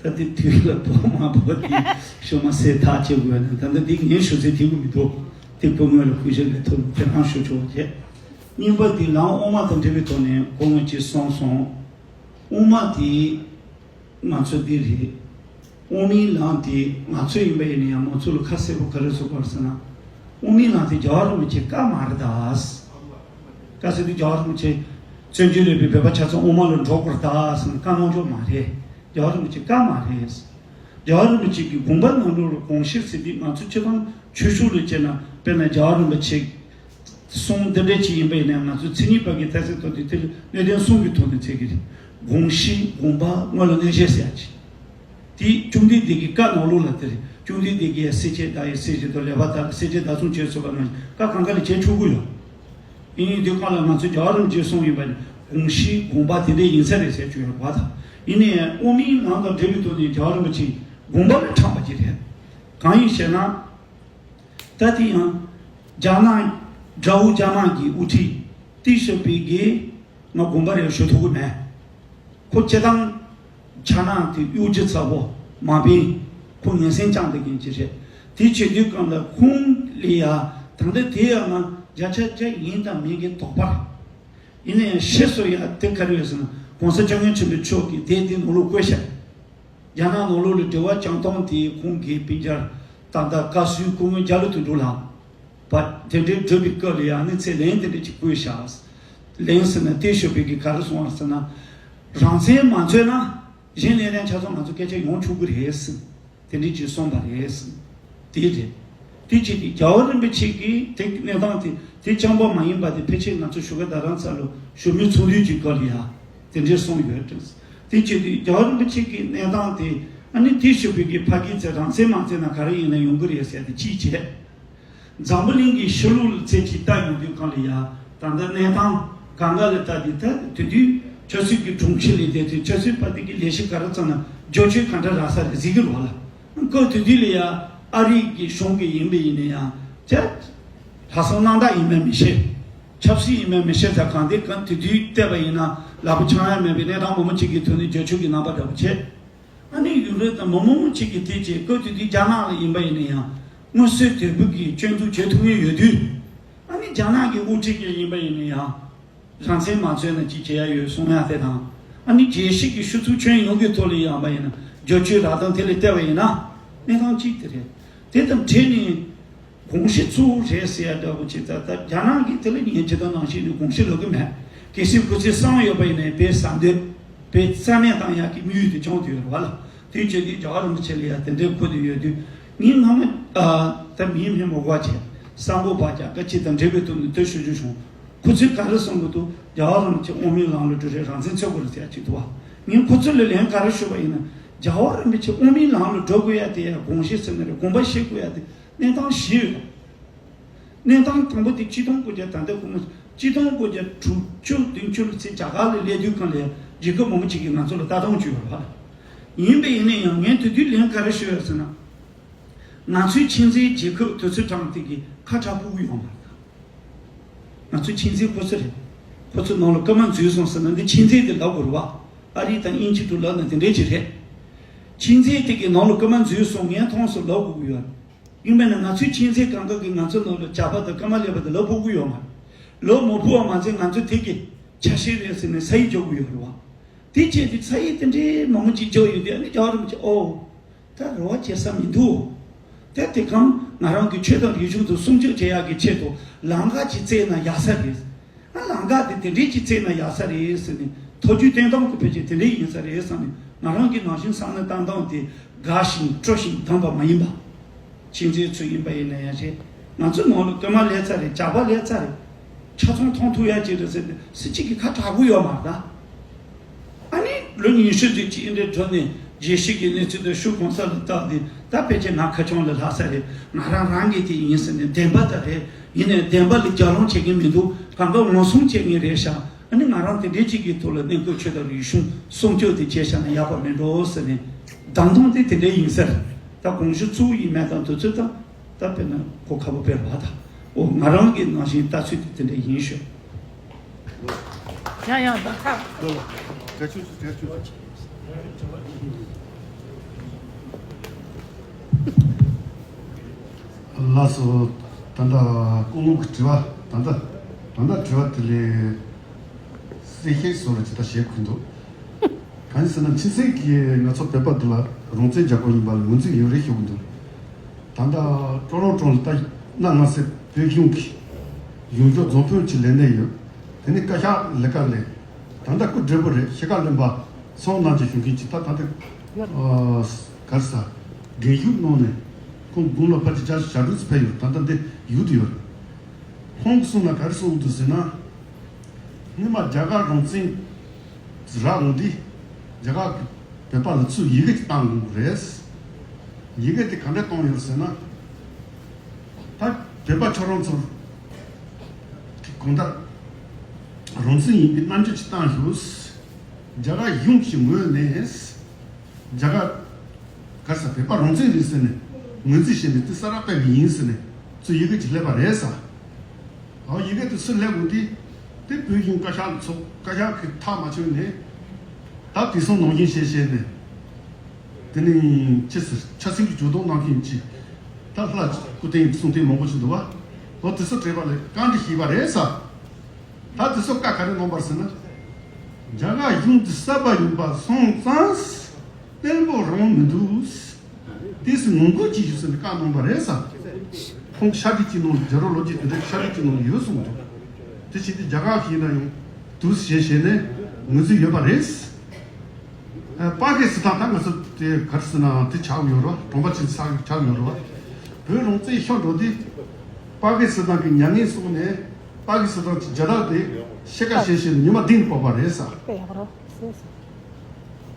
ད་དེ་དུས་ལ་བབས་མ་བབས་དེ་ཤོ་མ་སེ་ཐག་བཅད་དགོས་ན་ད་ལྟ་འདི་ངའི་ཞུ་ཚིག་དེ་གི་མི་འདུག་དེ་སྐུ་ངོ་ལ་གུས་ཞབས་ལས་ཐུབ་དེ་རང་ཞུ་ཆོག་བྱས། གཉིས་པ་དེ་ལམ་དབུ་མ་དང་འབྲེལ་བའི་ཐོག་ནས་སྐུ་ངོ་གཅིག་གསུངས་སོང་། དབུ་མ་དེ་ང་ཚོ་འདི་རེད། དབུ་མའི་ལམ་དེ་ང་ཚོ་ཡིན་པ་ཡིན་ན་ཡང་མང་ཚོགས་ལ་ཁ་གསལ་པོ་ག་རེ་ཟེར་དགོས་ཟེར་ན། དབུ་མའི་ལམ་དེ་རྒྱལ་བ་རིན་པོ་ཆེའི་བཀའ་མ་རེད་ད། བཀའ་ཟེར་དུས་རྒྱལ་བ་རིན་པོ་ཆེ་བཙན་བྱོལ་ལ་ཡོད་པའི་བོད་པ་ཆ་ཚང་དབུ་མ་ལ་འགྲོ་དགོས་རེད་ད་ཟེར་ན་བཀའ་གནང་ཕྱོགས་མ་རེད། རྒྱལ་བ་རིན་པོ་ཆེའི་བཀའ་མ་རེད། རྒྱལ་བ་རིན་པོ་ཆེ་གི་དགོངས་པ་ནང་ལོགས་ལ་དགོངས་གཞི་ཟེར་དུས་ང་ཚོ་སྤྱི་བཏང་ཆོས་ཕྱོགས་ལ་བྱས་ན་དཔེར་ན་རྒྱལ་བ་རིན་པོ་ཆེ་གསུང་འདི་འདྲ་ཅིག་ཡིན་པ་ཡིན་ན་ང་ཚོ་མཚན་ཉིད་པ་གི་མཐའ་ཚད་ཐོག་ཏུ་དེ་ལ་གནད་དོན་གསུམ་གྱི་ཐོག་ནས་འཚོལ་གྱི་རེད། དགོངས་གཞི་དགོངས་པ་དངོས་ལ་གནས་བྱས་ཟེར་ཡ་ཅིག་དེ་བཅོམ་ལྡན་འདས་ཀྱི་བཀའ་ནང་ལོགས་ལ་དེ་རེད། བཅོམ་ལྡན་འདས་ཀྱིས་སྲས་བཅས་བདག་ཡི་སྲས་བཅས་དང་ལེགས་པར་བལྟ་ལ་སྲས་བཅས་བདག་མཚུངས་བྱས་ཟེར་བ་ནང་བཞིན་བཀའ་གང་ག་ལ་བྱས་ཆོག་གི་ཡོད། ཡིན་ནའི་དེ་སྒང་ལ་ང་ཚོ་རྒྱལ་བ་རིན་པོ་ཆེས་གསུངས་ཡོད་པ་ནི་དགོངས་གཞི་དགོངས་པ་དེ་འདྲ་ཡིན་ས་རེད་ཟེར་བཅུག་ཡོད་པ་དང་། ཡིན་ནའི་དབུ་མའི་ལམ་དང་འབྲེལ་བའི་ཐོག་ནས་རྒྱལ་བ་རིན་པོ་ཆེའི་དགོངས་པ་ལ་དྲངས་པ་ཅིག་རེད། གང་ཡིན་ཞེ་ན། ད་དེ་ཡང་རྒྱ་ནག་དགྲ་བོ་རྒྱ་ནག་གི་དབུ་ཁྲིད་ཏི་ཤོ་པི་གིས་ང་དགོངས་པ་རེ་ཞུ་ཐུབ་ཀྱི་མེད། ཁོ་སྤྱི་བཏང་ཕྱག་ན་དེ་གཡོ་སྒྱུ་ཚ་པོ་མ་བིན། ཁོ་ངན་སེམས་བཅངས་བསྡད་མཁན་ཅིག་རེད། དེ་བྱེད་དུས་སྒང་ལ་ཁོང་ལ་ཡ་ད་ལྟ་དེ་ཡང་ང་བརྒྱ་ཆ་བརྒྱ་ཡིན་དང་མིན་གྱི་དོགས་པ་རེད། ཡིན་ན་ཡང་ཕྱིས་སུ་ཡ་དེ་ག་རེ་ཡོད་ཟེར་ན་༸གོང་ས་༸སྐྱབས་མགོན་ཆེན་པོ་མཆོག་གིས་དེ་དེ་ནང་ལོགས་བཀོད་བཞག་རྒྱ་ནག་ནང་ལོགས་ལ་འབྲེལ་བ་བྱང་སྟངས་དེ་ཁོང་གིས་སྤུན་ཀྱག་ ད་ལྟ་བཀའ་ཟུར་སྐུ་ངོ་རྒྱ་ལོ་དོན་གྲུབ་ལགས་པ་དེ་འདྲའི་བསྒྲུབས་པའི་སྐབས་ལ་ཡང་ནི་ཚེ་ལན་དེ་འདྲ་ཅིག་ཕུལ་བཞག་ལན་ཟེར་ན་དེ་ཞུ་བའི་གི་ག་རེ་གསུངས་པ་ཟེར་ན། རང་བཙན་མ་རྩོད་ན་གཞན་ལས་དོན་ཆ་ཚང་ང་ཚོ་སྐད་ཆ་ཡོང་ཆོག་གི་རེད་ཟེར། དེ་འདྲའི་ཅིག་གསུངས་པ་རེད་ཟེར། དེ་རེད། དེ་ཅིག་དེ་རྒྱལ་བ་རིན་པོ་ཆེ་གིས་དེ་གནས་སྟངས་དེ་དེ་རྐྱང་པ་མ་ཡིན་པ་དེ་ཕལ་ཆེར་ང་ཚོ་བཞུགས་སྒར་རྡ་རམ་ས་ལ་བཞུགས་མོལ་ཚོགས་འདུའི་ཅིག་སྐབས་ལ་ཡ་དེ་འདྲའི་གསུངས་ཡོད་དྲན། དེ་ཅིག་དེ་རྒྱལ་བ་རིན་པོ་ཆེ་གིས་གནས་སྟངས་དེ་ཨ་ནི་དེ་ཞུ་བའི་གི་ཕ་གིའི་ཚེ་རང་བཙན་མ་རྩོད་ན་ག་རེ་ཡིན་ན་ཡོང་གི་རེད་ཟེར་དེ་གཅིག་བྱས། འཛམ་བུ་གླིང་གི་ཕྱི་ལོགས་ལ་ཚད་ཅིག་ལྟ་ཡོང་དུས་སྒང་ལ་ཡ་ད་ལྟ་གནས་སྟངས་གང་ག་ལ་ལྟ་དུས་ད་དེ་དུས་ཆབ་སྲིད་ཀྱི་གྲོང་ཁྱེར་ལས་བསྡད་དུས་ཆབ་སྲིད་པ་དེ་གི་ལས་གཞི་ག་རེ་བརྩམས་ན་བསྒྱུར་བཅོས་ག་འདྲ་རག་ས་རེད་གཟིགས་ཀྱི་རོགས་ལ། སྐབས་དེ་དུས་ལ་ཡ་ཨ་རི་གི་གཞུང་གི་ཡིན་པ་ཡིན་ན་ཡང་ཅག་ལྷག་བསམ་རྣམ་དག་ཡིན་མིན་མི་ཤེས། ཆབ་སྲིད་ཡིན་མིན་མི་ཤེས་ཚ་གང་དེ་གང་དེ་དུས་བལྟས་པ་ཡིན་ན་ལག་པ་འཆང་ཡ་མེད་པའི་གནས་སྟངས་མང་པོ་ཅིག་གི་ཐོག་ནས་བསྒྱུར་བཅོས་ཀྱི་རྣམ་པ་འདྲ་པོ་བྱས། ཨ་ནི་ཡུ་རོབ་དང་མི་མང་པོ་ཅིག་གིས་དེ་བྱས་སྐབས་དེ་དུས་རྒྱ་ནག་ལ་ཡིན་པ་ཡིན་ན་ཡང་སྔོན་སྲོལ་དོད་པོ་གི་སྐྱོན་འཛུགས་བྱེད་ཐུབ་མཁན་ཡོད་དུས། ཨ་ནི་རྒྱ་ནག་གི་དབུ་ཁྲིད་ཀྱི་ཡིན་པ་ཡིན་ན་ཡང་རང་བཙན་མ་རྩོད་ན་ཅིག་བྱེད་ཡ་ཡོད་གསུང་ཡ་དེ་དང་། ཨ་ནི་རྒྱལ་སྤྱི་གི་ཤུགས་ཚུགས་ཁྱོན་ཡོངས་ཀྱི་ཐོག་ལ་ཡིན་པ་ཡིན་ན་བསྒྱུར་བཅོས་རག་སྟངས་དེ་ལ་བལྟས་པ་ཡིན་ན་གནས་སྟངས་གཅིག་དེ་རེད། དེ་དང་འཕྲད་ནས། དགོངས་གཞི་གཙོ་བོ་རེད་ཟེར་ཡ་འདྲ་པོ་ཅིག་ད་ལྟ་རྒྱ་ནག་གིས་དེ་ལ་ཉན་ཇི་ལྟར་ནང་བཞིན་དུ་དགོངས་གཞི་ལོག་གི་མེད། གལ་སྲིད་ཁོ་ཚོའི་བསམ་ཡོད་པ་ཡིན་ན་དཔེ་ཟ་འདོད་དཔེ་རྩ་མེད་བཏང་ཡག་གི་དམིགས་ཡུལ་དེ་བྱུང་དུ་ཡོད་རེད་བ་ལ། དེ་བྱས་དུས་རྒྱལ་བ་རིན་པོ་ཆེ་ལ་ཡ་དེ་འདྲའི་གོ་དུ་ཡོད་དུས་ངས་སྔ་མ་ད་མིའི་སྨན་མ་དགོས་བྱས་བསམ་པོ་བག་རྒྱག་སྐད་ཆ་དང་འབྲེལ་བའི་ཐོག་ནས་ལྟོས་ཞུ་རྒྱུ་བྱུང་། ཁོ་ཚོས་ག་རེ་གསུང་གི་འདུག་རྒྱལ་བ་རིན་པོ་ཆེ་དབུ་མའི་ལམ་ལ་འགྲོ་རེད་རང་བཙན་རྩོད་དགོས་རེད་ཟེར་ཡ་ཅིག་འདུག་བ། ངས་ཁོ་ཚོ་ལ་ལན་ག་རེ་ཞུས་པ་ཡིན་ན་རྒྱལ་བ་རིན་པོ་ཆེ་དབུ་མའི་ལམ་ལ་འགྲོ་དགོས་ཡ་དེ་ཡ་དགོངས་གཞི་ཟེར་ན་རེད་དགོངས་པ་བཞེས་དགོས་ཡ་དེ། གནས་སྟངས་བཞི་ཡོད། གནས་སྟངས་དང་པོ་དེ་ཆིག་སྟོང་དགུ་བརྒྱ་ད་ལྟ་དགུང་ཆིག་སྟོང་དགུ་བརྒྱ་དྲུག་ཅུ་བདུན་ཅུ་ལ་ཚེ་རྒྱ་གར་ལ་སླེབས་དུས་སྒང་ལ་རྒྱལ་ཁབ་མང་པོ་ཅིག་གིས་ང་ཚོ་ལ་ལྟ་སྟངས་བྱུང་ཡོད་རེད་བ། ཡིན་པ་ཡིན་ན་ཡང་ངས་དེ་དུས་ལན་ག་རེ་ཞུས་ཡོད་ཟེར་ན། ང་ཚོའི་ཆིག་སྒྲིལ་རྒྱལ་ཁབ་དུས་ཚོད་གྲངས་དེ་གི་ཁ་གྲག་ཕོག་གི་ཡོད་མ་རེད། ང་ཚོའི་ཆིག་སྒྲིལ་ཁོ་ཚོ་རེད། ཁོ་ཚོ་ནང་ལ་སྐར་མ་འཛུལ་སོང་ཟེར་ན་འདི་ཆིག་སྒྲིལ་དེ་ལབ་དགོས་རེད་བ། ཨ་རི་དང་དབྱིན་ཇི་དུ་ལབ་ན་དེ་འདྲའི་ཅིག་རེད། ཆིག་སྒྲིལ་དེ་གི་ནང་ལ་སྐར་མ་འཛུལ་སོང་ངས་མཐོང་སོང་ལབ་དགོས་ཀྱི་ཡོད། ཡིན་པས་ན་ང་ཚོའི་ཆིག་སྒྲིལ་གང་ག་གིས་ང་ཚོ་ནང་ལ་ཇག་པ་དང་སྐར་མ་ལེན་པ་དེ་ལབ་ཕོད་ཀྱི་ཡོད་མ་རེད། ལབ་མ་ཕོད་པ་མ་ཚད་ང་ཚོ་དེ་གི་ཆ་ཤས་རེད་ཟེར་ནས་ས་ཡིག་རྒྱག་གི་ཡོད་རེད་བ། དེ་བྱས་ཏེ་ས་ཡིག་དེ་འདྲའི་མང་པོ་ཅིག་རྒྱག་ཡོད་དུས་ཨ་ནི་རྒྱལ་བ་རིན་པོ་ཆེ་ཨོ། ད་རེ་བ་བྱེད་ས་མི་འདུག་ད་དེ་གང་ང་རང་གི་ཆོས་དང་རིག་གཞུང་དུ་སྲུང་སྐྱོབ་བྱེད་ཡག་གི་ཆེད་དུ་ལམ་ཁ་ཅིག་བཙལ་ན་ཡག་ས་རེད། ཨ་ལམ་ཁ་དེ་དེ་འདྲའི་ཅིག་བཙལ་ན་ཡག་ས་རེད་ཟེར་ནས་ཐོ་རྒྱུས་བསྟན་སྟངས་ཀྱི་ཕལ་ཆེར་དེ་འདྲའི་ཡིན་ས་རེད་བསམ་ནས་ང་རང་གི་ནང་བཞིན་བསམ་བློ་བཏང་སྟངས་དེ་དགའ་ཞིང་སྤྲོ་ཞིང་དམ་པ་མ་ཡིན་པ། ཆིག་སྒྲིལ་ཚོ་ཡིན་པ་ཡིན་ན་ཡང་རེད། ང་ཚོ་ནང་ལ་སྐར་མ་ལེན་ཚར་རེད་ཇག་པ་ལེན་ཚར་རེད། ཆ་ཚང་མཐོང་ཐུབ་ཡ་ཅིག་རེད་ཟེར་ཏེ་སུ་གཅིག་གིས་ཁ་གྲག་གི་ཡོད་མ་རེད་ད། ཨ་ནི་ལོ་ཉི་ཤུ་ཙམ་ཅིག་འདྲ་འགྲོ་ནས་རྒྱལ་སྤྱི་གི་གནས་ཚུལ་དང་ཤུགས་གང་ས་ལ་བཏགས་ཏེ་ད་ཕལ་ཆེར་ང་ཁ་ཆུང་ལ་ལྷག་ས་རེད། ང་རང་རང་གི་དེ་ཡིན་ཟེར་ནས་བདེན་པ་ད་རེད། ཡིན་ནའི་བདེན་པ་ལ་རྒྱབ་ལོང་བྱེད་མཁན་མི་འདུག་གང་ག་ངོ་སྲུང་བྱེད་མཁན་རེད་ཤག་ཨ་ནི་ང་རང་དེ་འདྲའི་ཅིག་གི་ཐོག་ལ་གནས་སྐབས་ཆོས་དང་རིག་གཞུང་སྲུང་སྐྱོབ་དེ་བྱས་བཞག་ན་ཡག་པ་མེད་འགྲོ་ཟེར་ནས་གདམ་གཏོང་དེ་དེ་འདྲ་ཡིན་ཟེར། ད་དགོངས་ཞུ་གཙོ་བོ་ཡིན་མེད་དང་དུས་ཚོད་དང་ད་དཔེར་ན་གོ་ཁ་པོ་སྤེལ་བ་དང་འོ་ང་རང་གི་ནང་བཞིན་ལྟ་ཚུལ་དེ་དེ་འདྲ་ཡིན་ཞུ། ཡང་ཡང་ད་ཁ། ལགས་སོ། ད་ལྟ་སྐུ་ངོ་གི་དྲི་བ་ད་ལྟ་ད་ལྟ་དྲི་བ་དེ་ལས་གསལ་བཤད་བཟོ་རུ་ཇི་ལྟར་བྱེད་དགོས་འདུག་གང་ཡིན་ཟེར་ན་ཕྱི་ཚེས་ཀྱི་ང་ཚོ་བོད་པ་འདི་ལ་རང་བཙན་རྒྱལ་ཁབ་ཡིན་པ་ལ་ངོས་འཛིན་ཡོད་རེད་ཞུ་གི་འདུག་ད་ལྟ་ཀྲོ་རོན་ཀྲོ་ལ་ད་གནའ་སྔ་སེ་བོད་གཞུང་གི་གཞུང་ཕྱོགས་རྫོང་དཔོན་གྱི་ལས་སྣེ་ཡོད། དེ་ནས་བཀའ་ཤག་ལས་ཀ་ལས། ད་ལྟ་སྐུ་བགྲེས་པོ་རེད་ཤེས་ཁ་ལོན་པ་སོང་གནང་ཅིག་ཞུ་མཁན་གྱི་ད་ད་ལྟ་གར་ས་རྒན་ཞུགས་གནང་ནས་ཁོང་དགུང་ལོ་ཕལ་ཆེར་བརྒྱ་ཞག་དྲུག་ཙམ་ཕེབས་ཡོད་ད་ལྟ་འདི་ཡུལ་དུ་ཡོད་རེད། ཁོང་གིས་གསུངས་ན་ག་རེ་གསུངས་འདུག་ཟེར་ན། སྔོན་མ་རྒྱ་གར་རང་བཙན་རག་འོང་དུས་རྒྱ་གར་གྱི་བོད་པ་ལ་ཚུར་ཡི་གེ་ཅིག་བཏང་དགོས་རེད། ཡི་གེ་དེ་ག་འདྲ་བཏང་ཡོད་ཟེར་ན། ད་བོད་པ་ཁྱོད་རང་ཚོ་གི་གང་ལྟར་རང་བཙན་ཡིན་པའི་རྣམ་འགྱུར་ཅིག་བཏང་ཤོག་རྒྱ་གར་གཞུང་གི་ངོས་ནས་རྒྱ་གར་ག་རེ་ཟེར་བོད་པ་རང་བཙན་རེད་ཟེར་ནས་ངོས་འཛིན་བྱས་ནས་དེ་གསལ་བསྒྲགས་སྤེལ་གི་ཡིན་ཟེར་ནས་ཚུར་ཡི་གེ་ཅིག་སླེབས་པ་རེད་ཟེར། ཨོ་ཡི་གེ་དེ་སུ་སླེབས་འོང་དུས་དེ་བོད་གཞུང་བཀའ་ཤག་ལ་ཚོགས་བཀའ་ཤག་གིས་ཐག་མ་ཆོད་ནས་ད་དེ་སོང་ནང་བཞིན་བྱས་བྱས་ནས་དེ་ནས་ཅི་ཟེར་ཆབ་སྲིད་ཀྱི་ཇུས་གཏོགས་གནང་མཁན་གྱི་ད་ལྷ་སྐུ་རྟེན་གསུང་རྟེན་མང་པོ་ཞིག་འདུག་བ། ཨོ་དེ་ཚོ་བྲིས་པ་ལས་བཀའ་འདྲི་ཞུས་པ་རེད་ཟེར། ད་དེ་ཚོ་བཀའ་ག་རེ་གནང་པ་ཟེར་ན། རྒྱ་གར་གཞུང་དེ་གསར་པ་ཡིན་པ་སོང་ཙང་བརྟན་པོ་རང་མི་འདུག་ཏོག་ཙམ་ངོ་རྒོལ་གྱིས་ཤིག་ཟེར་ནས་བཀའ་གནང་པ་རེད་ས། ཁོང་ཤར་སྒྲིལ་གྱི་ནང་ལ་རྒྱ་རོ་ལོ་རྒྱུས་དེ་འདྲ་ཤར་སྒྲིལ་གྱི་ནང་ལ་ཡོད་གསུངས་འདུག་དེ་བྱས་ཏེ་རྒྱ་གར་ཞིག་ན་ཡང་དུས་ཞེས་བྱས་ནས་ངོས་འཛིན་ཡོད་པ་རེད། ཨ། པ་ཀི་སི་ཐན་ད་ང་ཚོ་དེ་ག་རེ་ཟེར་ན་དེ་ཆགས་ཡོད་རེད་བ། གྲོང་པ་ཆེན་ཆགས་ཆགས་ཡོད་རེད་བ། བོད་རང་བཙན་ཤོར་འགྲོ་དུས་པ་ཀི་སི་ཐན་གྱི་མྱ་ངན་སོང་ནས་པ་ཀི་སི་ཐན་གྱི་རྒྱལ་དར་དེ་ཕྱེད་ཀ་བཞེས་བཞེས་ནས་ཉི་མ་བདུན་ཕོག་པ་རེད་ས།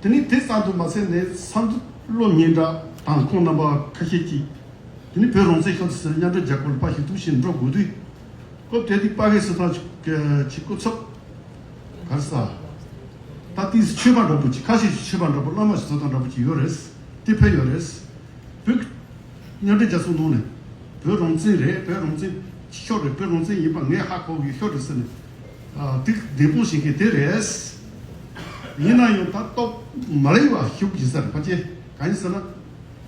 དེ་ནས་དེ་ཙམ་དུ་མ་ཟད་ནས་ས་འདུལ་བློ་སྙན་གྲགས་དང་ཁོང་རྣམ་པ་ཁ་ཤས་ཀྱིས། དེ་ནི་བོད་རང་བཙན་ཤོར་ཟེར་མཉམ་འབྲེལ་རྒྱལ་ཁབ་ལ་ཕར་ཞུ་གཏུག་བྱེད་འགྲོ་དགོས་དུས། སྐབས་དེ་དུས་པ་ཀི་སི་ཐན་གྱི་སྐུ་ཚབ་ག་རེ་ཟ། ད་ཏིས་ཆོས་པ་འདྲ་པོ་ཅིག་ཁ་ཤས་ཀྱི་ཆོས་པ་འདྲ་པོ་བླ་མ་ཞིག་བཟོ་སྟངས་འདྲ་པོ་ཅིག་ཡོད་རེད། དེ་ཕེབས་ཡོད་རེད། བོད་ཀྱི་མཉམ་འབྲེལ་རྒྱལ་ཚོགས་ནང་ནས་བོད་རང་བཙན་རེད། བོད་རང་བཙན་ཤོར་རེད། བོད་རང་བཙན་ཡིན་པ་ངས་ཧ་གོ་གི་ཤོར་རེད་ཟེར་ནས། ཨ། དེ་བདེན་དཔང་བྱེད་མཁན་དེ་རེད། ཡིན་ན་ཡང་ད་རྟོགས་མ་ལེགས་པ་ཤུགས་ཀྱིས་ཟེར་ཕལ་ཆེར་གང་ཡིན་ཟེར་ན།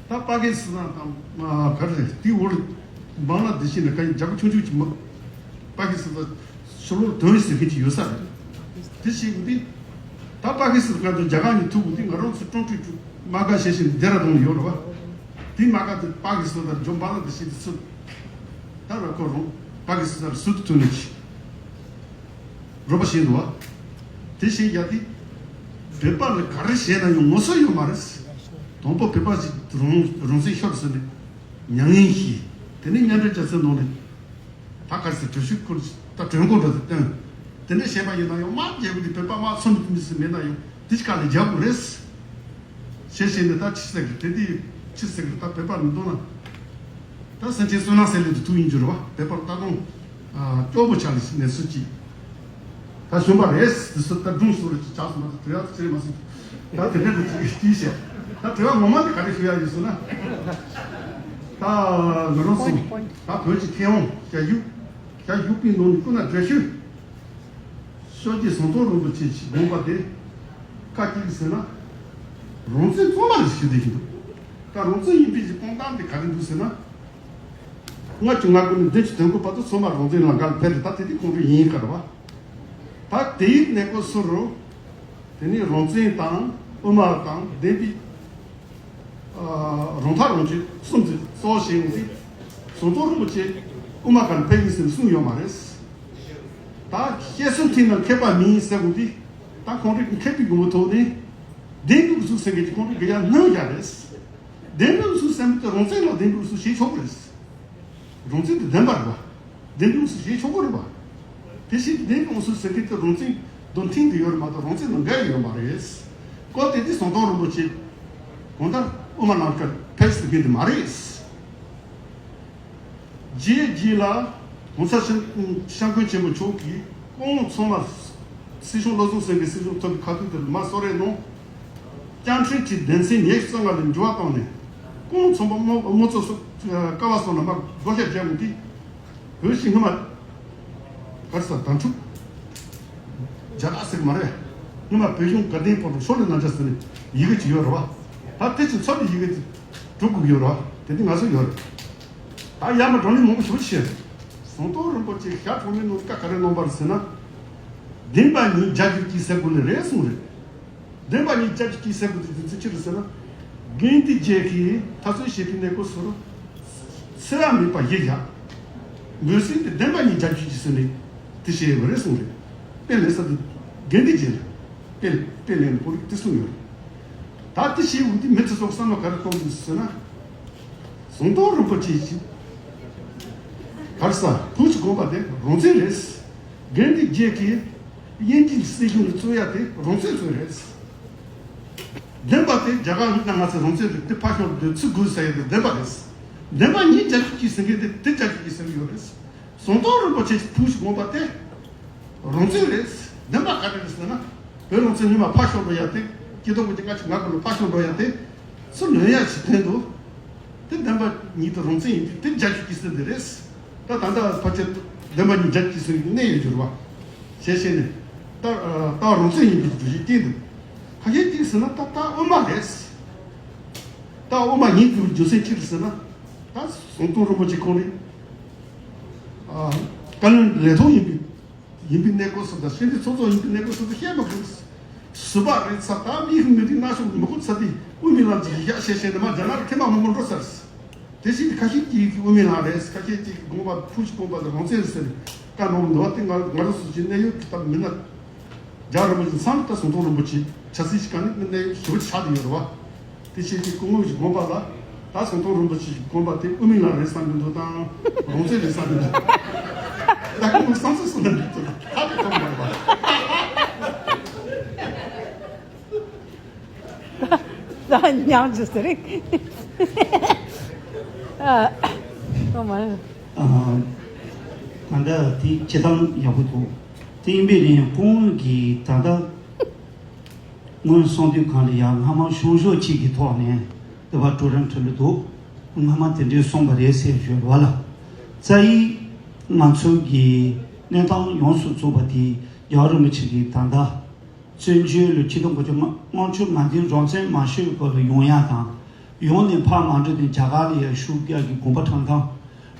ད་པ་ཀི་སི་ཐན་དང་། ཨ། ག་རེ་རེད། དེའི་འོག་ལ་བང་ལ་དེ་བཞིན་ནས་ག་ཡིན་རྒྱ་པོ་ཆུང་ཆུང་ཅིག་མ། པ་ཀི་སི་ཐན་ཕྱི་ལོགས་ལ་དོན་ཟེར་མཁན་ཅིག་ཡོད་ས་རེད། དེ་བཞིན་དུ་ད་པ་ཀི་སི་ཐན་ག་དང་རྒྱ་གར་གཉིས་ཐུག་གི་དུས་ང་རང་ཚོ་ཀྲོང་ཀྲོའུ་ཀྲོའུ་དམག་སྒར་བྱས་ཤིང་ལྡེ་ར་ལྡུན་ལ་ཡོད་རེད་བ། དེའི་དམག་སྒར་དེ་པ་ཀི་སི་ཐན་དང་ཇོ་བང་ལ་དེ་བཞིན་དུ་ཚུད། ད་ར་ཁོ་རང་པ་ཀི་སི་ཐན་ཟུར་དུ་ཐུག་ནས་ཅིག་རོགས་པ་བྱས་འདུག་བ། དེ་བཞིན་ཡ་དེ། བོད་པ་ལ་ག་རེ་བྱས་ན་ཡང་ངོ་སོ་ཡོད་མ་རེད། དང་པོ་བོད་པ་ཞིག་རང་རང་བཙན་ཤོར་ཟེར་ནས་མྱ་ངན་ཞུས། དེ་ནས་མཉམ་འབྲེལ་རྒྱལ་ཚོགས་ནང་ནས་ད་ག་རེ་ཟེར། གྲོས་ཆོད་ཁུར། ད་གྲོས་འགོ་འདྲ་དེ་བཏོན། དེ་འདྲ་བྱས་པ་ཡིན་ན་ཡང་དམག་རྒྱག་དགོས་དུས་བོད་པ་དམག་ཚུད་མི་ཐུབ་མི་ཟེར་མེད་ན་ཡང་དེ་ཅི་ག་ལ་རྒྱག་དགོས་རེད། ཞེས་བཤད་ནས། ད་ཅི་ཟེར་གི་དེ་དེ་ཅི་ཟེར་གི་ད་བོད་པ་མི་འདུག་ན། ད་སེམས་ཅན་བསོད་ནམས་ཟེར་ལེ་དུ་ཐུག་ཡིན་རྒྱུ་རེད་བ། བོད་པར་ད་དུང་ཨ་སྐྱོ་པོ་ཆགས་ནས་གནས་ཚུལ་ཅིག་ད་བྱུང་བ་རེད། དེ་ཚོ་ད་སྒྲུང་ཟུར་ཅིག་ཆགས་སོང་ན་ད་དྲི་བ་ཅི་རེད་མ་སོང་། ད་དེ་འདྲ་དུ་ཅིག་ཅིག་བཤད། ད་དྲི་བ་ངོ་མ་དེ་ག་རེ་ཞུ་ཡ་ཡིན་ཟེར་ན། ད་ང་རང་ཚོ་ད་བོད་ཀྱི་མཁས་དབང་ཞལ་བཞུགས། ཞལ་བཞུགས་པའི་ནང་ནས་སྐུ་ན་བགྲེས་ཤོས། ཤོ་རྗེ་ཟམ་གདོང་རིན་པོ་ཆེ་ཞིག་དགོངས་པ་དེ་བཀའ་གཅིག་ཟེར་ན། རང་བཙན་གཙང་མ་རེད་ཞུ་བསྡད་ཀྱི་འདུག་ད་རང་བཙན་ཡིན་པའི་གི་དཔང་རྟགས་དེ་ག་རེ་འདུག་ཟེར་ན། ལྔ་བཅུ་ང་དགུ་ནས་བདུན་ཅུ་དོན་དགུ་བར་དུ་ཚང་མ་རང་བཙན་ལམ་ཁ་ལ་ཕེབས་རེད། ད་དེ་དུས་ཁོང་ཚོ་ཡིན་ག་རེད་བ། ད་དེའི་གནས་སྐབས་སུ་རུ། དེ་ནས་རང་བཙན་དང་དབུ་མ་དང་ལྡན་པའི་ཨ་རང་ཐག་རང་གཅོད་གསུམ་དེ་གཙོ་བོ་བྱས་ཡོང་དུས། ཟམ་གདོང་རིན་པོ་ཆེ་དབུ་མ་ག་ནས་ཕེབས་ཡིན་ཟེར་ནས་གསུངས་ཡོད་མ་རེད། ད་བཤད་སྲོལ་མཐུན་ན་མཁས་པ་མིན་ཟེར་དགོས་དུས། ད་ཁོང་རང་གི་མཁས་པའི་དགོངས་པ་ཐོག་ནས་བདེན་པའི་གཟུགས་ཟེར་མཁན་གྱི་ཁོང་རང་གི་ཡར་སྣོན་རྒྱག་རེད། བདེན་པའི་གཟུགས་ཟེར་མི་དེ་རང་བཙན་ལ་བདེན་པའི་གཟུགས་བྱེད་ཆོག་གི་རེད། རང་བཙན་དེ་བདེན་པ་རེད་བ། བདེན་པའི་གཟུགས་བྱེད་ཆོག་གི་རེད་བ། དེ་བཞིན་དུ་བདེན་པའི་གཟུགས་ཟེར་མཁན་དེ་རང་བཙན་དང་མཐུན་དུ་ཡོད་རེད་མ་གཏོགས་རང་བཙན་དང་འགལ་ཡོད་མ་རེད། སྐབས་དེ་དུས་ཟམ་གདོང་རིན་པོ་ཆེ་གང་ལྟར་དབུ་མ་ལམ་ཁར་ཕེབས་ཟེར་མཁན་དེ་མ་རེད། རྗེས་རྗེས་ལ་༸གོང་ས་༸སྐྱབས་མགོན་ཆེན་པོ་མཆོག་གིས་ཁོང་ཚང་མ་སྲིད་སྐྱོང་བློ་བཟང་སེང་གེ་སྲིད་སྐྱོང་ཐོབ་པའི་ཁ་ཐུག་དེར་མ་གསོལ་རས་ནང་། བཅའ་ཁྲིམས་ཀྱི་དོན་ཚན་ཉི་ཤུ་རྩ་ལྔ་ལ་འགྱུར་བ་བཏང་ནས། ཁོང་ཚང་མ་དམངས་དམངས་གཙོ་སོགས་ཀ་བ་སོགས་ལ་མ་བགོ་བཤའ་བརྒྱབ་འོང་དུས། བོད་ཞིག་སྔོན་མ་གར་ས་དམ་ཕྲུག་རྒྱ་གར་ཟེར་གི་མ་རེད། སྔོན་མ་བོད་གཞུང་དགའ་ལྡན་ཕོ་བྲང་ཤོར་ལས་རྣམ་འཇགས་ཟེར་ནས་ཡི་གེ་ཅིག་ཡོད་རེད་བ། ད་དེ་ཅིག་ཚབ་ཏུ་ཡི་གེ་དེ་སྒྲུབ་དགོས་ཀྱི་ཡོད་རེད་བ། དེ་དུས་ང་ཚོ་ཡོད་རེད། ད་ཡར་མར་བགྲོ་གླེང་མང་པོ་ཞེ་པོ་ཅིག་བྱས། ཟམ་གདོང་རིན་པོ་ཆེ་ཞག་གྲངས་མེད་ནང་བཀའ་ག་རེ་གནང་བ་རེད་ཟེར་ན། བདེན་པ་ཉིད་རྒྱལ་གཅེས་ཀྱི་ཟེར་དགོས་ནི་རེད་གསུངས་རེད། བདེན་པ་ཉིད་རྒྱལ་གཅེས་ཀྱི་ཟེར་དགོས་དེ་རྒྱུ་མཚན་ཅི་རེད་ཟེར་ན། དགེ་འདུན་བརྒྱད་ཀྱིས་འཐབ་རྩོད་བྱེད་པའི་གནས་སྐབས་སུ་རུ། འཚེ་བ་མེད་པར་གཞི་བཞག་འབོད་སྲིད་དེ་བདེན་པ་ཉིད་རྒྱལ་གཅེས་ཀྱི་ཟེར་ནས་དེ་བྱས་ཡོད་རེད་གསུངས་རེད། དཔེ་ལེན་ས་དེ་དགེ་འདུན་བརྒྱད་རེད། དཔེ་དཔེ་ལེན་ཁོ་རིག་དེ་གསུངས་ཡོད་རེད། ད་དེ་བྱས་འོང་དུས་མི་དེ་ཚོ་བསམ་བློ་ག་རེ་གཏོང་དགོས་ཟེར་ན། ཟམ་གདོང་རིན་པོ་ཆེ་ཞིག་གར་ས་བོད་ཀྱི་དགོངས་པ་དེ་རང་བཙན་རེད། དགེ་འདུན་བརྒྱད་ཀྱིས་དབྱིན་ཇིའི་སྲིད་གཞུང་ལ་རྩོད་ཡ་དེ་རང་བཙན་རྩོད་རེད། བདེན་པ་དེ་རྒྱ་གར་ཡིན་ན་ང་ཚོའི་རང་བཙན་རེད། དེ་ཕར་ཤོག་དེ་ཚུར་དགོས་ཟེར་ཡ་དེ་བདེན་པ་རེད། བདེན་པ་ཉིད་རྒྱལ་གཅེས་ཀྱི་ཟེར་མཁན་དེ་དེ་རྒྱལ་གཅེས་ཀྱི་ཟེར་གྱི་ཡོད་རེད། ཟམ་གདོང་རིན་པོ་ཆེ་ཕུགས་ཀྱི་དགོངས་པ་དེ་རང་བཙན་རེད། བདེན་པ་ག་རེ་རེད་ཟེར་ན། བོད་རང་བཙན་སྔོན་མ་ཕར་ཤོག་འགྲོ་ཡ་དེ། སྤྱི་ཟླ་དགུ་གི་ལྔ་བཅུ་ང་དགུ་ལ་ཕར་ཤོག་འགྲོ་ཡ་དེ། ཚུར་ལེན་ཡ་ཞིག་ཐོན་འདུག་དེ་བདེན་པ་ཉིད་དུ་རང་བཙན་ཡིན་དུས་དེ་རྒྱལ་གཅེས་ཀྱི་ཟེར་འདི་རེད། ད་ད་ལྟ་ཕལ་ཆེར་བདེན་པ་ཉིད་རྒྱལ་གཅེས་ཟེར་གྱི་གནས་ཡོད་རྒྱུ་རེད་བ། ཞེས་བཤད་ནས། ད་ད་རང་བཙན་ཡིན་པའི་སྒྲོམ་གཞི་བསྟན་འདུག་ཁ་ཤས་ཀྱིས་ཟེར་ན་ད་ད་དབུ་མ་རེད། ད་དབུ་མ་ཡིན་དགོས་པའི་རྒྱུ་མཚན་ཅི་རེད་ཟེར་ན། ད་ཟམ་གདོང་རིན་པོ་ཆེ་ཁོང་རེད། ཨ། བཀའ་བློན་ལས་ཐོག་ཡིན་པའི་ཡིན་པའི་གནས་སྐབས་སུ་དང་ཤེས་ལྡན་ཚོགས་གཙོ་ཡིན་པའི་གནས་སྐབས་སུ་དང་བཤད་མ་དགོས། ཟུར་པ་རེད་ཚ། ད་མི་ཤི་མི་རིགས་སྣ་ཚོགས་མི་གོ་ཚ་དེ་དབུ་མའི་ལམ་གྱི་ཡིག་ཡག་བཤད་བཤད་ནས་མ་རྒྱ་ནག་ལ་ཐེ་མ་མང་པོ་འགྲོ་ཚར། དེ་བཞིན་ཁ་ཤས་ཀྱིས་དབུ་མའི་ལམ་རེད། ཁ་ཤས་ཀྱིས་དགོངས་པ་ཕུགས་ཀྱི་དགོངས་པ་དང་རང་བཙན་ཟེར་བཀའ་གནང་འདུག་བ། དེ་ང་ང་རང་ཚོ་ཅིག་གནད་ཡོད་ཀྱི་སྟབས་མིན་ན། རྒྱལ་བ་རིན་པོ་ཆེ་མཚམས་ད་ཟམ་གདོང་རིན་པོ་ཆེ་ཆབ་སྲིད་ཀྱི་ག་ནས་གནད་ཡོད་ཞེ་པོ་ཆགས་བསྡད་ཡོད་རེད་བ། དེ་བྱས་ཏེ་སྐུ་ངོ་གི་དགོངས་པ་ལ་ད་ཟམ་གདོང་རིན་པོ་ཆེ་གི་དགོངས་པ་དེ་དབུ་མའི་ལམ་རེད་བསམ་གྱི་འདུག་དང་རང་བཙན་རེད་བསམ་གྱི་འདུག་ད་ཁོང་གི་བསམ་ཚུལ་གསུངས་ན་འགྲིག་ཐུབ་ད་ཐབས་ཐོབ་མ་རེད་བ། ད་ཉམས་ཀྱི་ཟེར་རེད། ཨ། ཨོ་མ། ཨ། ད་ལྟ་དེ་སྤྱིར་བཏང་ཡག་པོ་འདུག་དེ་ཡིན་པས་ནས་སྐུ་ངོ་གིས་ད་ལྟ་སྔོན་གསུང་དུས་གང་ལ་ཡང་སྔ་མ་གཞུང་ཕྱོགས་གཅིག་གི་ཐོག་ནས་དེ་བ་ཀྲུའུ་རེན་ཁྲི་ལ་འདུག་སྔ་མ་དེ་འདྲའི་གསུངས་པ་རེད་ཟེར་ཞུས་པ་ལ། རྩ་ཡིག་ང་ཚོ་གི་གནས་སྟངས་ཡོངས་སུ་རྫོགས་པ་དེ་རྒྱལ་བ་རིན་པོ་ཆེ་གིས་ད་ལྟ། བཙན་བྱོལ་ལ་ཆིག་སྟོང་དགུ་བརྒྱ་ལྔ་བཅུ་ང་བདུན་རང་བཙན་མ་ཤོར་བའི་སྐོར་ལ་ཡོང་ཡ་དང་། ཡོང་ནས་ཕར་མ་འགྲོ་དུས་རྒྱ་གར་ལ་ཡ་བཞུགས་ཡ་གི་དགོངས་པ་དྲངས་སྟངས།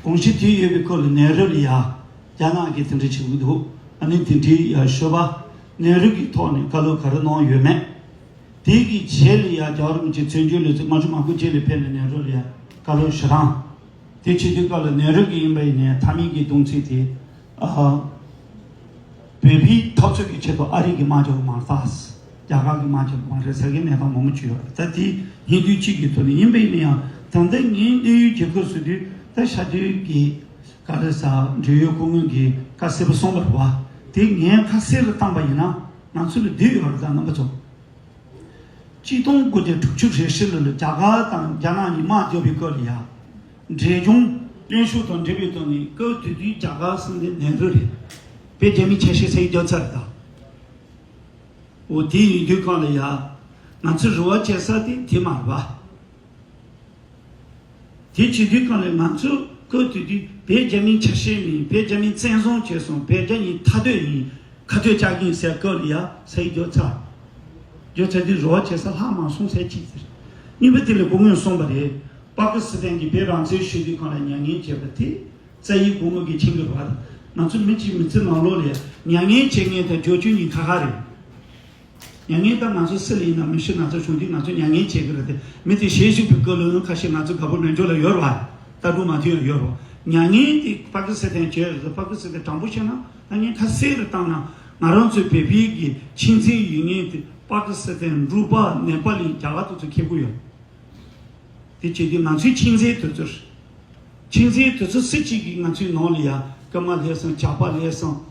དགོངས་གཞི་དེ་ཡོད་པའི་སྐོར་ལ་ནེ་རུ་ལ་ཡ། རྒྱ་ནག་གིས་དེ་འདྲ་བྱེད་ཀྱི་འདུག་ཨ་ནི་དེ་འདྲའི་ཡ་ཤོད་པ། ནེ་རུ་གི་ཐོག་ནས་བཀའ་སློབ་ག་རེ་གནང་ཡོད་མེད། དེ་གི་རྗེས་ལ་ཡ་རྒྱལ་བ་རིན་པོ་ཆེ་བཙན་བྱོལ་ལ་ཚེས་ལྔ་བཅུ་ང་དགུ་རྗེས་ལ་ཕེབས་ནས་ནེ་རུ་ལ་ཡ་བཀའ་སློབ་ཞུ་སྟངས། དེ་བྱེད་དུས་སྐབས་ལ་ནེ་རུ་གི་ཡིན་པ་ཡིན་ནའི་མཐའ་མའི་གི་གདུང་ཚིགས་དེ། ཨ། བོད་པའི་འཐབ་རྩོད་ཀྱི་ཆེད་དུ་ཨ་རི་གི་དམག་རྒྱག་མ་རེད་ད། རྒྱ་གར་གི་དམག་རྒྱག་མ་རེད་ཟེར་གི་གནས་སྟངས་མང་པོ་ཅིག་ཡོད་རེད། ད་དེ་ཡིན་དུས་གཅིག་གི་ཐོག་ནས་ཡིན་པ་ཡིན་ན་ཡང་ད་ལྟ་ངའི་གནས་ཡུལ་རྒྱ་གར་སུ་དུས་ད་ཤར་དུས་ཀྱི་ག་རེ་ཟ་འབྲེལ་ཡོད་སྐུ་ངོ་གིས་ཁ་གསལ་པོ་གསུངས་པ་རེད་བ། དེ་ངས་ཁ་གསལ་རུ་བཏང་པ་ཡིན་ན་ང་ཚོ་ལ་བསྡད་ཡོད་རེད་ད་རྣམ་པ་ཚོ། གཅིག་སྟོང་དགུ་བརྒྱ་དྲུག་ཅུ་རེ་བཞི་ལོ་ལ་རྒྱ་གར་དང་རྒྱ་ནག་གཉིས་དམག་རྒྱག་པའི་སྐབས་ལ་ཡ། འབྲས་ལྗོངས་བློན་ཤོག་དང་འབྲེལ་བའི་ཐོག་ནས་སྐབས་དེ་དུས་རྒྱ་གར་སྲིད་འཛིན་ནེ་རུ་རེད། བོད་རྒྱ་མིའི་ཆ་ཤས་ས་ཡིག་བརྒྱབ་ཚར་རེད་ད། འོ་དེ་ཡིན་དུས་གང་ལ་ཡ། ང་ཚོའི་རེ་བ་བྱེད་ས་དེ་དེ་མ་རེད་པ། དེ་བྱེད་དུས་གང་ལ་ང་ཚོ་སྐབས་དེ་དུས་བོད་རྒྱ་མིའི་ཆ་ཤས་མིན་བོད་རྒྱ་མིའི་བཙན་བཟུང་བྱས་སོང་བོད་རྒྱ་གཉིས་ཐ་དད་ཡིན་ཁ་གཏད་བཅག་གི་ཡིན་ཟེར་སྐབས་ལ་ཡ་ས་ཡིག་བརྒྱབ་ཚར། བརྒྱབ་ཚར་དུས་རེ་བ་བྱེད་ས་ལྷག་མ་སོང་ཟེར་གཅིག་ཟེར། གཉིས་པ་དེ་ལ་སྐུ་ངོས་གསུངས་པ་རེད། པ་ཀི་སི་ཐན་གྱིས་བོད་རང་བཙན་ཞུ་དུས་གང་ལ་མྱ་ངན་བྱས་པ་དེ། རྩ་ཡིག་སྐུ་ངོ་གིས་མཁྱེན་གྱི་རེད་བ། ང་ཚོ་མི་གཅིག་མི་ཚེ་ནང་ལོགས་ལ་མྱ་ངན་བྱེད་མཁན་དང་བསྒྱུར་བཅོས་གཉིས་ཁ་ཁ་རེད། མྱ་ངན་ད་ང་ཚོ་སུ་ལ་ཡིན་ན་མི་ཤི་ན་ཚ་བྱུང་དུས་ང་ཚོ་མྱ་ངན་བྱེད་ཀྱི་རེད་དེ་མི་དེ་ཞལ་བཞུགས་པའི་སྐབས་ལ་ཡང་ཁ་ཤས་ང་ཚོ་དགའ་པོ་མེད་འཇོག་ལ་ཡོད་རེད་བ། ལྟ་གྲུབ་མ་མཐུན་ཡང་ཡོད་རེད་བ། མྱ་ངན་དེ་པ་ཀི་སི་ཐན་བྱས་རེད་དེ་པ་ཀི་སི་ཐན་དྲང་པོ་བཤད་ན་ད་ངས་ཁ་གསལ་རུ་བཏང་ན་ང་རང་ཚོའི་བོད་པའི་གི་ཆིག་སྒྲིལ་ཡོད་མཁན་དེ་པ་ཀི་སི་ཐན་འབྲུག་པ་ནེ་པ་ལི་རྒྱ་གར་དེ་ཚོ་ཁེབས་ཀྱི་ཡོད། དེ་བྱེད་དུས་ང་ཚོའི་ཆིག་སྒྲིལ་དེ་ཚོར། ཆིག་སྒྲིལ་དེ་ཚོ་སུ་གཅིག་གིས་ང་ཚོའི་ནང་ལ་ཡ་ཀརྨ་ལྷས་སམ་ཇག་པ་ལྷས་སམ།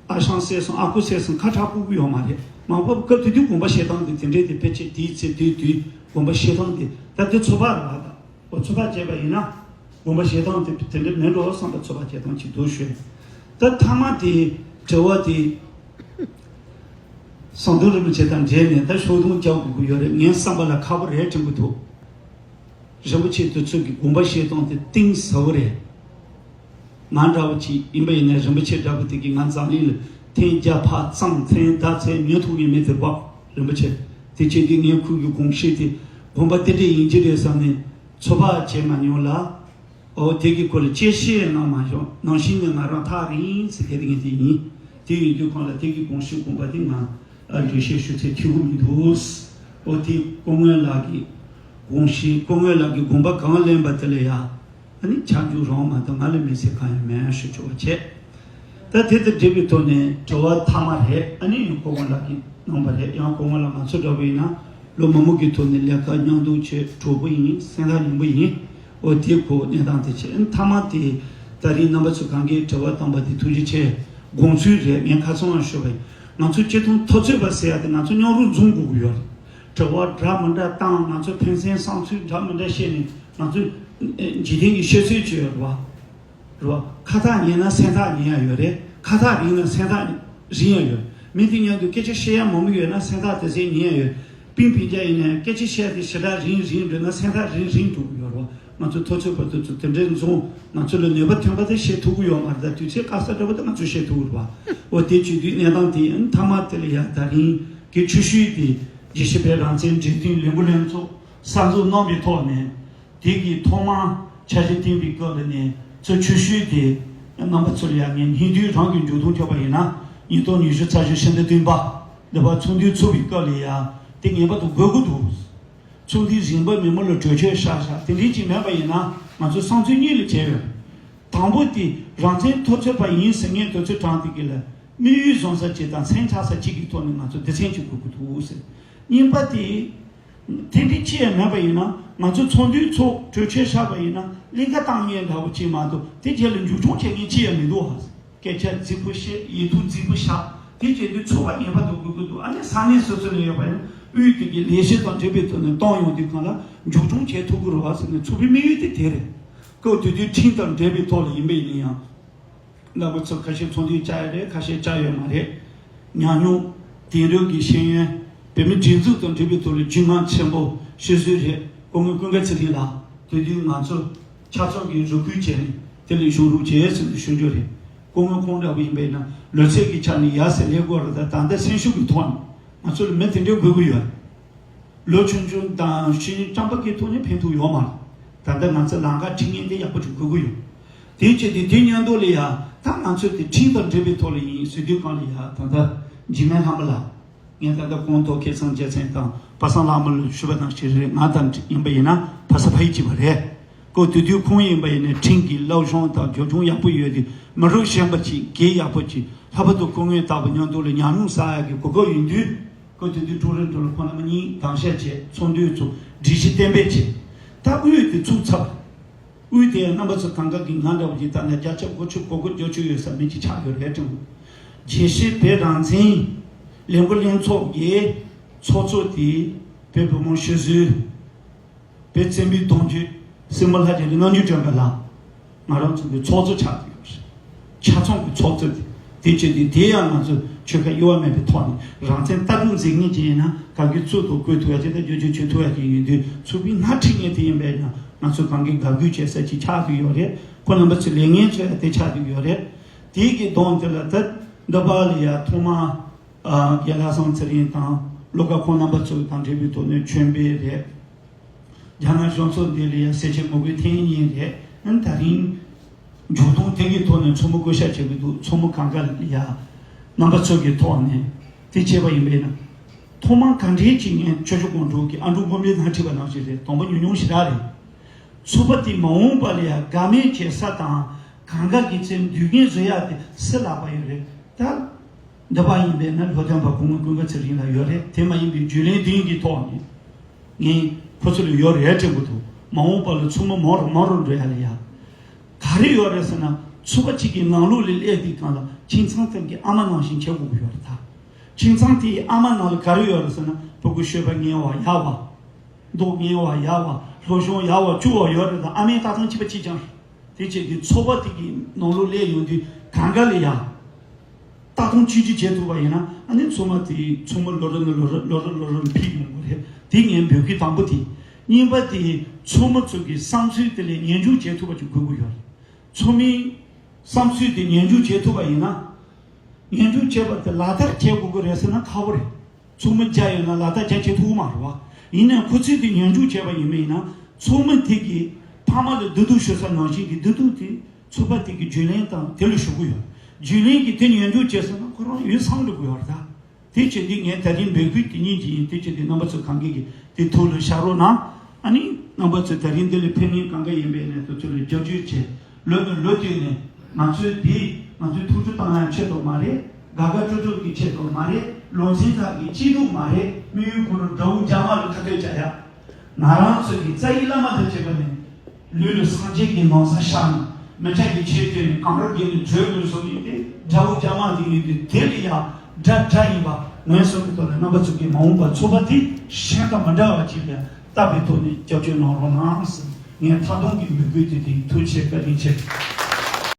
ཨ་ཞང་ཟེར་སོང་ཨ་ཁུ་ཟེར་སོང་ཁ་གྲག་ཕུག་གི་ཡོད་མ་རེད། མ་འོངས་པ་སྐབས་དེ་དུས་དགོངས་པ་བཞེས་སྟངས་དེ་དེ་འདྲས་དེ་ཕལ་ཆེར་དེའི་ཚེ་དུས་དུས་དགོངས་པ་བཞེས་སྟངས་དེ་ད་དེ་ཚོད་དཔག་རེད་བ་ད། འོ་ཚོད་དཔག་བྱས་པ་ཡིན་ན། དགོངས་པ་བཞེས་སྟངས་དེ་དེ་འདྲས་མིན་འགྲོ་བསམ་པ་ཚོད་དཔག་བྱེད་སྟངས་ཅིག་འདུག་ཞུས། ད་མཐའ་མ་དེ་དྲི་བ་དེ། ཟམ་གདོང་རིན་པོ་ཆེ་དང་འབྲེལ་ནས་ད་ཤོག་ཐུང་རྒྱག་དགོས་ཀྱི་ཡོད་རེད། ངའི་བསམ་པ་ལ་ཁག་པོ་རེད་དྲན་གྱི་འདུག་རིན་པོ་ཆེ་དེ་ཚོ་གི་དགོངས་པ་བཞེས་སྟངས་དེ་གཏིང་ཟབ་པོ་རེད། ང་འདྲ་བོ་ཅིག་ཡིན་པ་ཡིན་ན་རིན་པོ་ཆེ་འདྲ་པོ་དེ་གིས་ང་འཛམ་གླིང་ལ་ཐེངས་བརྒྱ་ཕར་བརྩམས་ཐེངས་ད་ཚད་ཉོ་ཐུབ་ངེས་མེད་དེ་བག་རིན་པོ་ཆེ། དེ་བྱས་དུས་ངས་ཁོང་གི་དགོངས་བཞེས་དེ་དགོངས་པ་དེ་འདྲས་ཡིན་གྱི་རེད་བསམ་ནས་ཚོད་དཔག་བྱས་མ་མྱོང་ལ། འོ་དེ་གི་སྐོར་ལ་དཔྱད་ཤེས་གནང་མ་བྱུང་། ནང་བཞིན་ནས་ང་རང་ཐག་རིང་ཟེར་མཁན་དེ་ངས་དེ་ཡིན། དེ་ཡིན་དུས་གང་ལ་དེ་གི་དགོངས་གཞི་དགོངས་པ་དེ་ང་ཨ་འགྲེལ་བཤད་ཞུ་ཚད་འཐུས་སྒོ་མི་འདུག་འོ་དེ་སྐུ་ངོ་ལགས་ཀྱི་དགོངས་གཞི་སྐུ་ངོ་ལགས་ཀྱི་དགོངས་པ་གང་ལེན་པ་དེ་ལ་ཡ་ཨ་ནི་ཆ་འཇོག་རང་མ་གཏོགས་ང་ལ་མི་ཚེ་གང་ཡང་མེད་ཞུ་ཆོག་པ་བྱས། ད་དེ་དང་འབྲེལ་བའི་ཐོག་ནས་དྲི་བ་མཐའ་མ་རེད། ཨ་ནི་སྐུ་ངོ་ལགས་ཀྱིས་གནང་བ་རེད། ཡང་སྐུ་ངོ་ལགས་ང་ཚོ་འདྲ་བོ་ཡིན་ན་ལོ་མང་པོ་གི་ཐོག་ནས་ལས་ཀ་མཉམ་དུ་བྱས་གྲོགས་པོ་ཡིན། སེམས་ཐག་ཉེ་པོ་ཡིན། འོ་དེ་ཁོ་གནས་སྟངས་དེ་བྱས། ཨ་ནི་མཐའ་མ་དེ་ད་རིང་རྣམ་པ་ཚོ་གང་གའི་དྲི་བ་བཏང་པ་དེ་ཐུགས་རྗེ་ཆེ། དགོངས་ཚུལ་རེད། ངས་ཁ་ཚང་ཡང་ཞུས་པ་ཡིན། ང་ཚོ་སྤྱི་མཐུན་འཐབ་རྩོད་པ་ཟེར་ཡ་དེ་ང་ཚོ་མཉམ་རུབ་འཛོམས་དགོས་ཀྱི་ཡོད་རེད། དྲི་བ་འདྲ་མི་འདྲ་བཏང་། ང་ཚོ་ཕན་སེམས་བསམ་ཚུལ་འདྲ་མི་འདྲ་བཤད་ནས་ང་ཚོ་འཇིག་རྟེན་གྱི་བཤད་སྲོལ་ཅིག་ཡོད་རེད་བ། རེད་བ། ཁ་ཐག་ཉེ་ན་སེམས་ཐག་ཉེ་ཡ་ཡོད་རེད། ཁ་ཐག་རིང་ན་སེམས་ཐག་རིང་ཡ་ཡོད། མི་དེ་མཉམ་དུ་སྐད་ཆ་བཤད་ཡ་མང་པོ་ཡོད་ན་སེམས་ཐག་དེ་ཚོ་ཉེ་ཡ་ཡོད། པིན་པིན་རྒྱ་ཡིན་ན་ཡང་སྐད་ཆ་བཤད་དེ་ཞེ་དྲག་རིང་རིང་འགྲོ་ན་སེམས་ཐག་རིང་རིང་འགྲོ་གི་ཡོད་རེད་བ། ང་ཚོ་འཐབ་རྩོད་པ་དེ་ཚོ་དེ་འདྲའི་འཛོམས། ང་ཚོ་ལ་ནུས་པ་ཐོན་པ་དེ་བཤད་ཐུབ་ཀྱི་ཡོད་མ་རེད། ད་དུས་ཚོད་དཀའ་ས་འདྲ་བོ་དེ་ང་ཚོས་བཤད་ཐུབ་ཀྱི་རེད་བ། འོ་དེ་བྱེད་དུས་གནས་སྟངས་དེ་ཡང་མཐའ་མ་དེ་ལ་ཡ་ད་རིང་གི་ཆུ་ཤུལ་དེ་རྒྱལ་སྤྱིའི་བོད་རང་བཙན་འབྲེལ་མཐུད་ལས་འགུལ་ལྷན་ཚོགས་གསར་འཛུགས་གནང་བའི་ཐོག་ནས། དེ་གི་ཐོག་མར་འཆར་གཞི་བཏིང་བའི་སྐབས་ལ་ནས་ཚོ་ཆུ་ཤུལ་དེ་རྣམ་པ་ཚོར་ཡང་ངས་སྙིང་བསྡུས་རང་གི་མཇུག་སྡོམ་ཐོབ་པ་ཡིན་ན་ཉིས་སྟོང་ཉི་ཤུ་རྩ་བཞི་ཕྱི་ཟླ་བདུན་པ་ འདི་བར་ཚོགས་འདུ་ཚོགས་པའི་སྐབས་ལ་ཡ་དེ་ངེས་པར་དུ་དགོས་ཀྱི་འདུག། ཚོགས་འདུའི་རིམ་པ་མི་མང་ལ་གྲོས་ཆོད་བཞག་བཞག་དེ་འདྲའི་ཅིག་མེད་པ་ཡིན་ན་ང་ཚོ་བསམ་ཚུལ་གཉིས་ལ་བྱས་ཡོད། དང་པོ་དེ་རང་བཙན་ཐོབ་ཚོད་པ་ཡིན་ཟེར་མཁན་དེ་ཚོའི་གྲས་དེ་གི་ལ་དམིགས་ཡུལ་བཟང་ས་ཅིག་དང་མཚན་ཆགས་ས་ཅིག་གི་ཐོག་ནས་ང་ཚོ་སྡེ་ཚན་ཅིག་དགོས་ཀྱི་འདུག་ཟེར། གཉིས་པ་དེ། དེ་འདྲའི་ཅི་ཡང་མེད་པ་ཡིན་ན་ང་ཚོ་ཚོགས་འདུའི་ཚོགས་གྲོས་ཆོད་བཞག་པ་ཡིན་ན་ལིང་ག་བཏང་མཁན་འདྲ་བོ་ཅིག་མ་གཏོགས་དེ་རྗེས་ལ་མཇུག་སྐྱོང་བྱེད་མཁན་ཅི་ཡང་མི་འདུག་ཧ། སྐད་ཆ་རྫིག་པོ་བཤད་ཡིག་ཐོག་རྫིག་པོ་བཞག་དེ་བྱེད་དུས་ཚོགས་པ་ངེས་པར་དུ་དགོས་ཀྱི་འདུག། ཨ་ནི་ས་གནས་སོ་སོ་ལ་ཡོད་པ་ཡིན་ན་དབུས་དེ་གི་ལས་གཞི་དང་འབྲེལ་བའི་ཐོག་ནས་གཏོང་ཡོང་དུས་གང་ལ་མཇུག་སྐྱོང་བྱེད་ཐུབ་ཀྱི་རེད་བ་ཟེར་ནས་ཚོགས་པའི་དམིགས་ཡུལ་དེ་དེ་རེད། སྐབས་དེ་དུས་ཁྲིམས་དང་འབྲེལ་བའི་ཐོག་ལ་ཡིན་པ་ཡིན་ན་ཡང་། རྣམ་པ་ཚོ་ཁ་ཤས་ཚོགས་འདུ་བཅར་ཡོད་རེད། ཁ་ཤས་བཅར་ཡོད་མ་རེད། ཉམས་མྱོང་། དེང་རབས་ཀྱི་ཤེས་ཡོན། བོད་མི་སྒྲིག་འཛུགས་དང་འབྲེལ་བའི་ཐོག་ལ་རྒྱུས་མངའ་ཆེན་པོ་ཤོད་སྲོལ་རེད། སྐུ་ངོ་ཀུན་དགའ་ཚེ་རིང་ལགས་དེ་དུས་ང་ཚོ་ཆ་ཚང་གིས་རུ་སྐུལ་བྱས་ནས་དེ་ལ་ཞུགས་རོགས་བྱས་ཟེར་ནས་ཞུ་རྒྱུ་རེད། སྐུ་ངོ་ཁོང་འདྲ་བོ་ཡིན་པས་ན་ལོ་ཚད་ཀྱི་ཆ་ནས་ཡར་སེ་ལས་དགོས་རེད། ད་ད་ལྟ་སེམས་ཤུགས་ཀྱི་ཐོག་ནས་ང་ཚོ་ལ་མི་དེ་འདྲའི་དགོས་ཀྱི་ཡོད། ལོ་ཆུང་ཆུང་དང་ཤེས་ཡོན་རྐྱང་པ་གི་ཐོག་ནས་ཕན་ཐོགས་ཡོད་མ་རེད། ད་ལྟ་ང་ཚོ་ལམ་ཁ་ཁྲིད་མཁན་དེ་ཡག་པོ་ཅིག་དགོས་ཀྱི་ཡོད། དེ་བྱས་ཏེ་དེ་མཉམ་དུ་ལ་ཡ་ད་ང་ཚོ་དེ་ཁྲིམས་དང་འབྲེལ་བའི་ཐོག་ལ་ཡིན་ཟེར་དུས་གང་ལ་ཡ་ད་ལྟ་འཇིགས་མེད་ལྷ་མོ་ལགས་ངས་ད་ལྟ་གོང་དུ་ཁེ་སང་རྒྱལ་མཚན་དང་པ་སངས་ལྷ་མོ་ལ་ཞུས་པ་དང་ཞིག་རེད། ང་དང་ཡིན་པ་ཡིན་ན་ཕ་ས་ཕ་ཡུལ་གཅིག་པ་རེད། སྐབས་དེ་དུས་ཁོང་ཡིན་པ་ཡིན་ན་ཁྲིམས་ཀྱི་སློབ་སྦྱོང་དང་རྒྱབ་ལྗོངས་ཡག་པོ་ཡོད་དུས་མི་རབས་གཞོན་པ་ཅིག་གེ་ཡག་པོ་ཅིག་ལྷག་པར་དུ་སྐུ་ངོ་ལྟ་བུ་མཉམ་དུ་ལ་ཉམས་མྱོང་བསགས་ཡག་གི་གོ་སྐབས་ཡིན་དུས། སྐབས་དེ་དུས་ཀྲུའུ་རེན་ཀྲུའུ་ལ་ཁོང་རྣམ་པ་གཉིས་དམ་བཤད་བྱས། ཚོགས་འདུའི་ཚོགས་སྒྲིག་གཞི་གཏན་འབེབས་བྱས། ད་དབུས་དེ་ཚུགས་ཚར། དབུས་དེ་ཡང་རྣམ་པ་ཚོ་གང་ག་གི་ང་འདྲ་བོ་ཅིག་ལྟ་ན་བརྒྱ་ཆ་དགུ་བཅུ་གོ་དགུ་བརྒྱད་ཅུ་ཡོད་ས་མི་གཅིག་ཆགས་ཡོད་རེད་དྲན། རྒྱལ་སྤྱིའི་བོད་རང་བཙན་ལས་འགུལ་ལྷན་ཚོགས་ཀྱི་ཚོགས་གཙོ་དེ་བོད་བུ་མོ་ཤོད་སྲོལ། བོད་བཙན་པོའི་གདུང་རྒྱུད་སྲིན་མོ་ལྷ་རྒྱལ་གླིང་ལྔ་བཅུ་སྒྲོན་པ་ལགས་ང་རང་ཚོ་གི་ཚོགས་གཙོ་ཆགས་ཀྱི་ཡོད་རེད། ཆ་ཚང་གི་ཚོགས་གཙོ་དེ་དེ་བྱས་ཏེ་དེ་ཡང་ང་ཚོ་ཆོལ་ཁ་དབྱེ་བ་མེད་པའི་ཐོག་ནས་རང་བཙན་ལྟ་གྲུབ་འཛིན་མཁན་ཅིག་ཡིན་ན་གང་གི་གཙོ་དུ་བཀོད་ཐུབ་ཡ་ཅིག་དང་བསྒྱུར་བཅོས་བྱེད་ཐུབ་ཡ་ཅིག་ཡིན་དུས་ཚོགས་པའི་སྣེ་ཁྲིད་མཁན་དེ་ཡིན་པས་ན་ང་ཚོ་གང་གི་དགའ་གུས་བྱེད་ས་ཅིག་ཆགས་ཀྱི་ཡོད་རེད། ཁོ་རྣམ་པ་ཚོའི་ལས་འགན་ཚོ་ཡང་དེ་ཆགས་ཀྱི་ཡོད་རེད། དེའི་གི་གདོང་དེ་ལ་ད་འདི་པ་ལ་ཡ་ཐོག་མ་རྒན་ལྷ་བཟང་ཚེ་རིང་དང་བློ་དགའ་ཁོང་རྣམ་པ་ཚོ་དང་འབྲེལ་བའི་ཐོག་ནས་ཆོས་འཕེལ་རེད། རྒྱ་ནག་གཞུང་ཚོགས་འདི་ལ་ཡ་སེར་བྱེས་མི་དགོས་འཐེན་ཡིན་རེད། ཨ་ནི་ད་རིང་མཇུག་སྡོམ་དེ་གི་ཐོག་ནས་མཚོ་མོ་བསྐོ་བཞག་བྱེད་ཀྱི་འདུག། མཚོ་མོ་གང་ག་ལ་ཡ་རྣམ་པ་ཚོ་གི་ཐོག་ནས་དེ་བྱས་པ་ཡིན་པས་ན། ཐོག་མར་ག་འདྲའི་ཅིག་ངས་ཆོས་ཕྱོགས་ཀོང་ཀྲོའུ་གི་ཨ་འབྲུག་དགོན་པའི་ནང་ཁྲིད་པ་ནང་བཞིན་རེད། དང་པོ་ཉུང་ཉུང་ཞེ་དྲག་རེད། ཚོགས་པ་དེ་མ་འོངས་པ་ལ་ཡ་དགའ་མོས་བྱེད་ས་དང་གང་ག་གི་ཚེ་འདུལ་མཁན་བཟོ་ཡག་དེ་སུ་ལག་པ་ཡོད་རེད་ད། འདི་པ་ཡིན་པས་ན་བློ་བསྟན་པ་སྐུ་ངོ་ཀུན་དགའ་ཚེ་རིང་ལགས་ཡོད་རེད། དེ་མ་ཡིན་པའི་རྒྱུན་ལས་འདིའི་གི་ཐོག་ནས་ངས་ཁོ་ཚོ་ལ་ཡོད་རེད་དྲན་གྱི་འདུག། མ་འོངས་པ་ལ་ཚོགས་མི་མང་རུ་མང་རུ་འགྲོ་ཡ་ལ་ཡ། ག་རེ་ཡོད་རེད་ཟེར་ན་ཚོགས་པ་གཅིག་གི་ནང་ལོགས་ལ་སླེབས་དུས་སྒང་ལ་ཁྱིམ་ཚང་ཐམས་ཀྱི་ཨ་མ་ནང་བཞིན་བྱེད་དགོས་ཀྱི་ཡོད་རེད་ད། ཁྱིམ་ཚང་དེའི་ཨ་མ་ནང་ལ་ག་རེ་ཡོད་རེད་ཟེར་ན་ཕྲུ་གུ་ཤོད་པ་ཉན་བ་ཡག་པ། མདོག་ངན་བ་ཡག་པ། སློབ་སྦྱོང་ཡག་པ་བཅུག་པ་ཡོད་རེད་ད། ཨ་མའི་ལྟ་སྟངས་གཅིག་པ་གཅིག་རྐྱང་རེད། དེ་བྱས་ཏེ་ཚོགས་པ་དེ་གི་ནང་ལོགས་སླེབས་ཡོང་དུས་གང་ག་ལ་ཡ། ལྟ་སྟངས་གཅིག་གྱུར་བྱེད་ཐུབ་པ་ཡིན་ན་ཨ་ནི་ཚང་མ་དེ་ཚང་མ་ལོ་རེ་ནས་ལོ་རེ་ལོ་རེ་ལོ་རེ་འཕེལ་ཡོང་གི་རེད། དེ་ངའི་འབོད་སྐུལ་དང་པོ་དེ། གཉིས་པ་དེ་ཚོགས་མི་ཚོ་གི་བསམ་ཚུལ་དེ་ལ་ཉན་འཇོག་བྱེད་ཐུབ་པ་ཅིག་དགོས་ཀྱི་ཡོད་རེད། ཚོགས་མིའི་བསམ་ཚུལ་དེ་ཉན་འཇོག་བྱེད་ཐུབ་པ་ཡིན་ན། ཉན་འཇོག་བྱས་པ་དེ་ལག་བསྟར་བྱེད་དགོས་ཀྱི་རེད་ཟེར་ན་ཁག་པོ་རེད། ཚོགས་མི་བརྒྱ་ཡོད་ན་ལག་བསྟར་བྱ་བྱེད་ཐུབ་ཀྱི་མ་རེད་བ། ཡིན་ནའང་ཁོ་ཚོས་དེ་ཉན་འཇོག་བྱས་པ་ཡིན་པ་ཡིན་ན་ཚོགས་མི་དེ་གིས་ཕ་མ་ལ་བདེ་སྡུག་ཞུ་ས་ནང་བཞིན་གྱི་བདེ་སྡུག་དེ་ཚོགས་པ་དེ་གི་རྒྱུན་ལས་དང་དེ་ལ་ཞུ་གི་ཡོད། རྒྱུན་ལས་ཀྱིས་དེ་ཉན་འཇོག་བྱས་སོང་ན་ཁོ་རང་ཡུན་སང་འགྲོ་གི་ཡོད་རེད་ད། དེ་བྱས་དུས་ངས་ད་རིང་འབོད་སྐུལ་དེ་ཉིད་ཀྱི་ཡིན། དེ་བྱས་དུས་རྣམ་པ་ཚོ་གང་གིས་ཀྱི་དེ་ཐུགས་ལ་བཞག་རོགས་གནང་། ཨ་ནི་རྣམ་པ་ཚོས་ད་རིང་འདི་ལ་ཕེབས་མཁན་གང་ག་ཡིན་པའི་ནས་དེ་ཚོ་ལ་རྒྱབ་སྐྱོར་བྱས། ལོ་ནས་ལོ་བསྟུད་ནས་ང་ཚོས་འདི་ང་ཚོའི་ཐུགས་སྤྲོ་བཏང་ཡག་ཆེད་དུ་མ་རེད། དགའ་དགའ་སྤྲོ་སྤྲོ་གི་ཆེད་དུ་མ་རེད། ལུང་ཚན་ཁག་གི་སྐྱིད་སྡུག་མ་རེད། དམིགས་ཡུལ་ཁོ་རང་དགྲ་བོ་རྒྱ་དམར་ལ་ཁ་གཏད་བྱ་ཡག། ང་རང་ཚོ་གི་རྩ་བའི་བླ་མ་དང་བཅས་པ་ནས་ལུས་ལ་སངས་རྒྱས་ཀྱི་ན་བཟའ་ཤར་ནས་མི་སྐྱ་གི་ཆོས་སྟོན་ནས་གངས་རི་བརྒལ་ནས་བྲོས་དགོས་བཟོ་ཡིན་ཏེ་དགྲ་བོ་རྒྱ་དམར་དེ་ཡིན་དུས་དེ་ལ་ཡང་དགྲ་དགྲ་ཡིན་པ་ངོས་བཟུང་གི་ཐོག་ནས་རྣམ་པ་ཚོ་གི་མ་འོངས་པ་ཚོགས་པ་དེ་གཞན་དང་མི་འདྲ་བ་ཅིག་ལ་ཡང་བལྟ་བའི་ཐོག་ནས་རྒྱབ་སྐྱོར་གནང་རོགས་གནང་ཟེར་ངས་མཐའ་སྡོམ་གྱི་འབོད་སྐུལ་དེ་དེ་ཐུགས་རྗེ་ཆེ་བཀའ་དྲིན་ཆེ།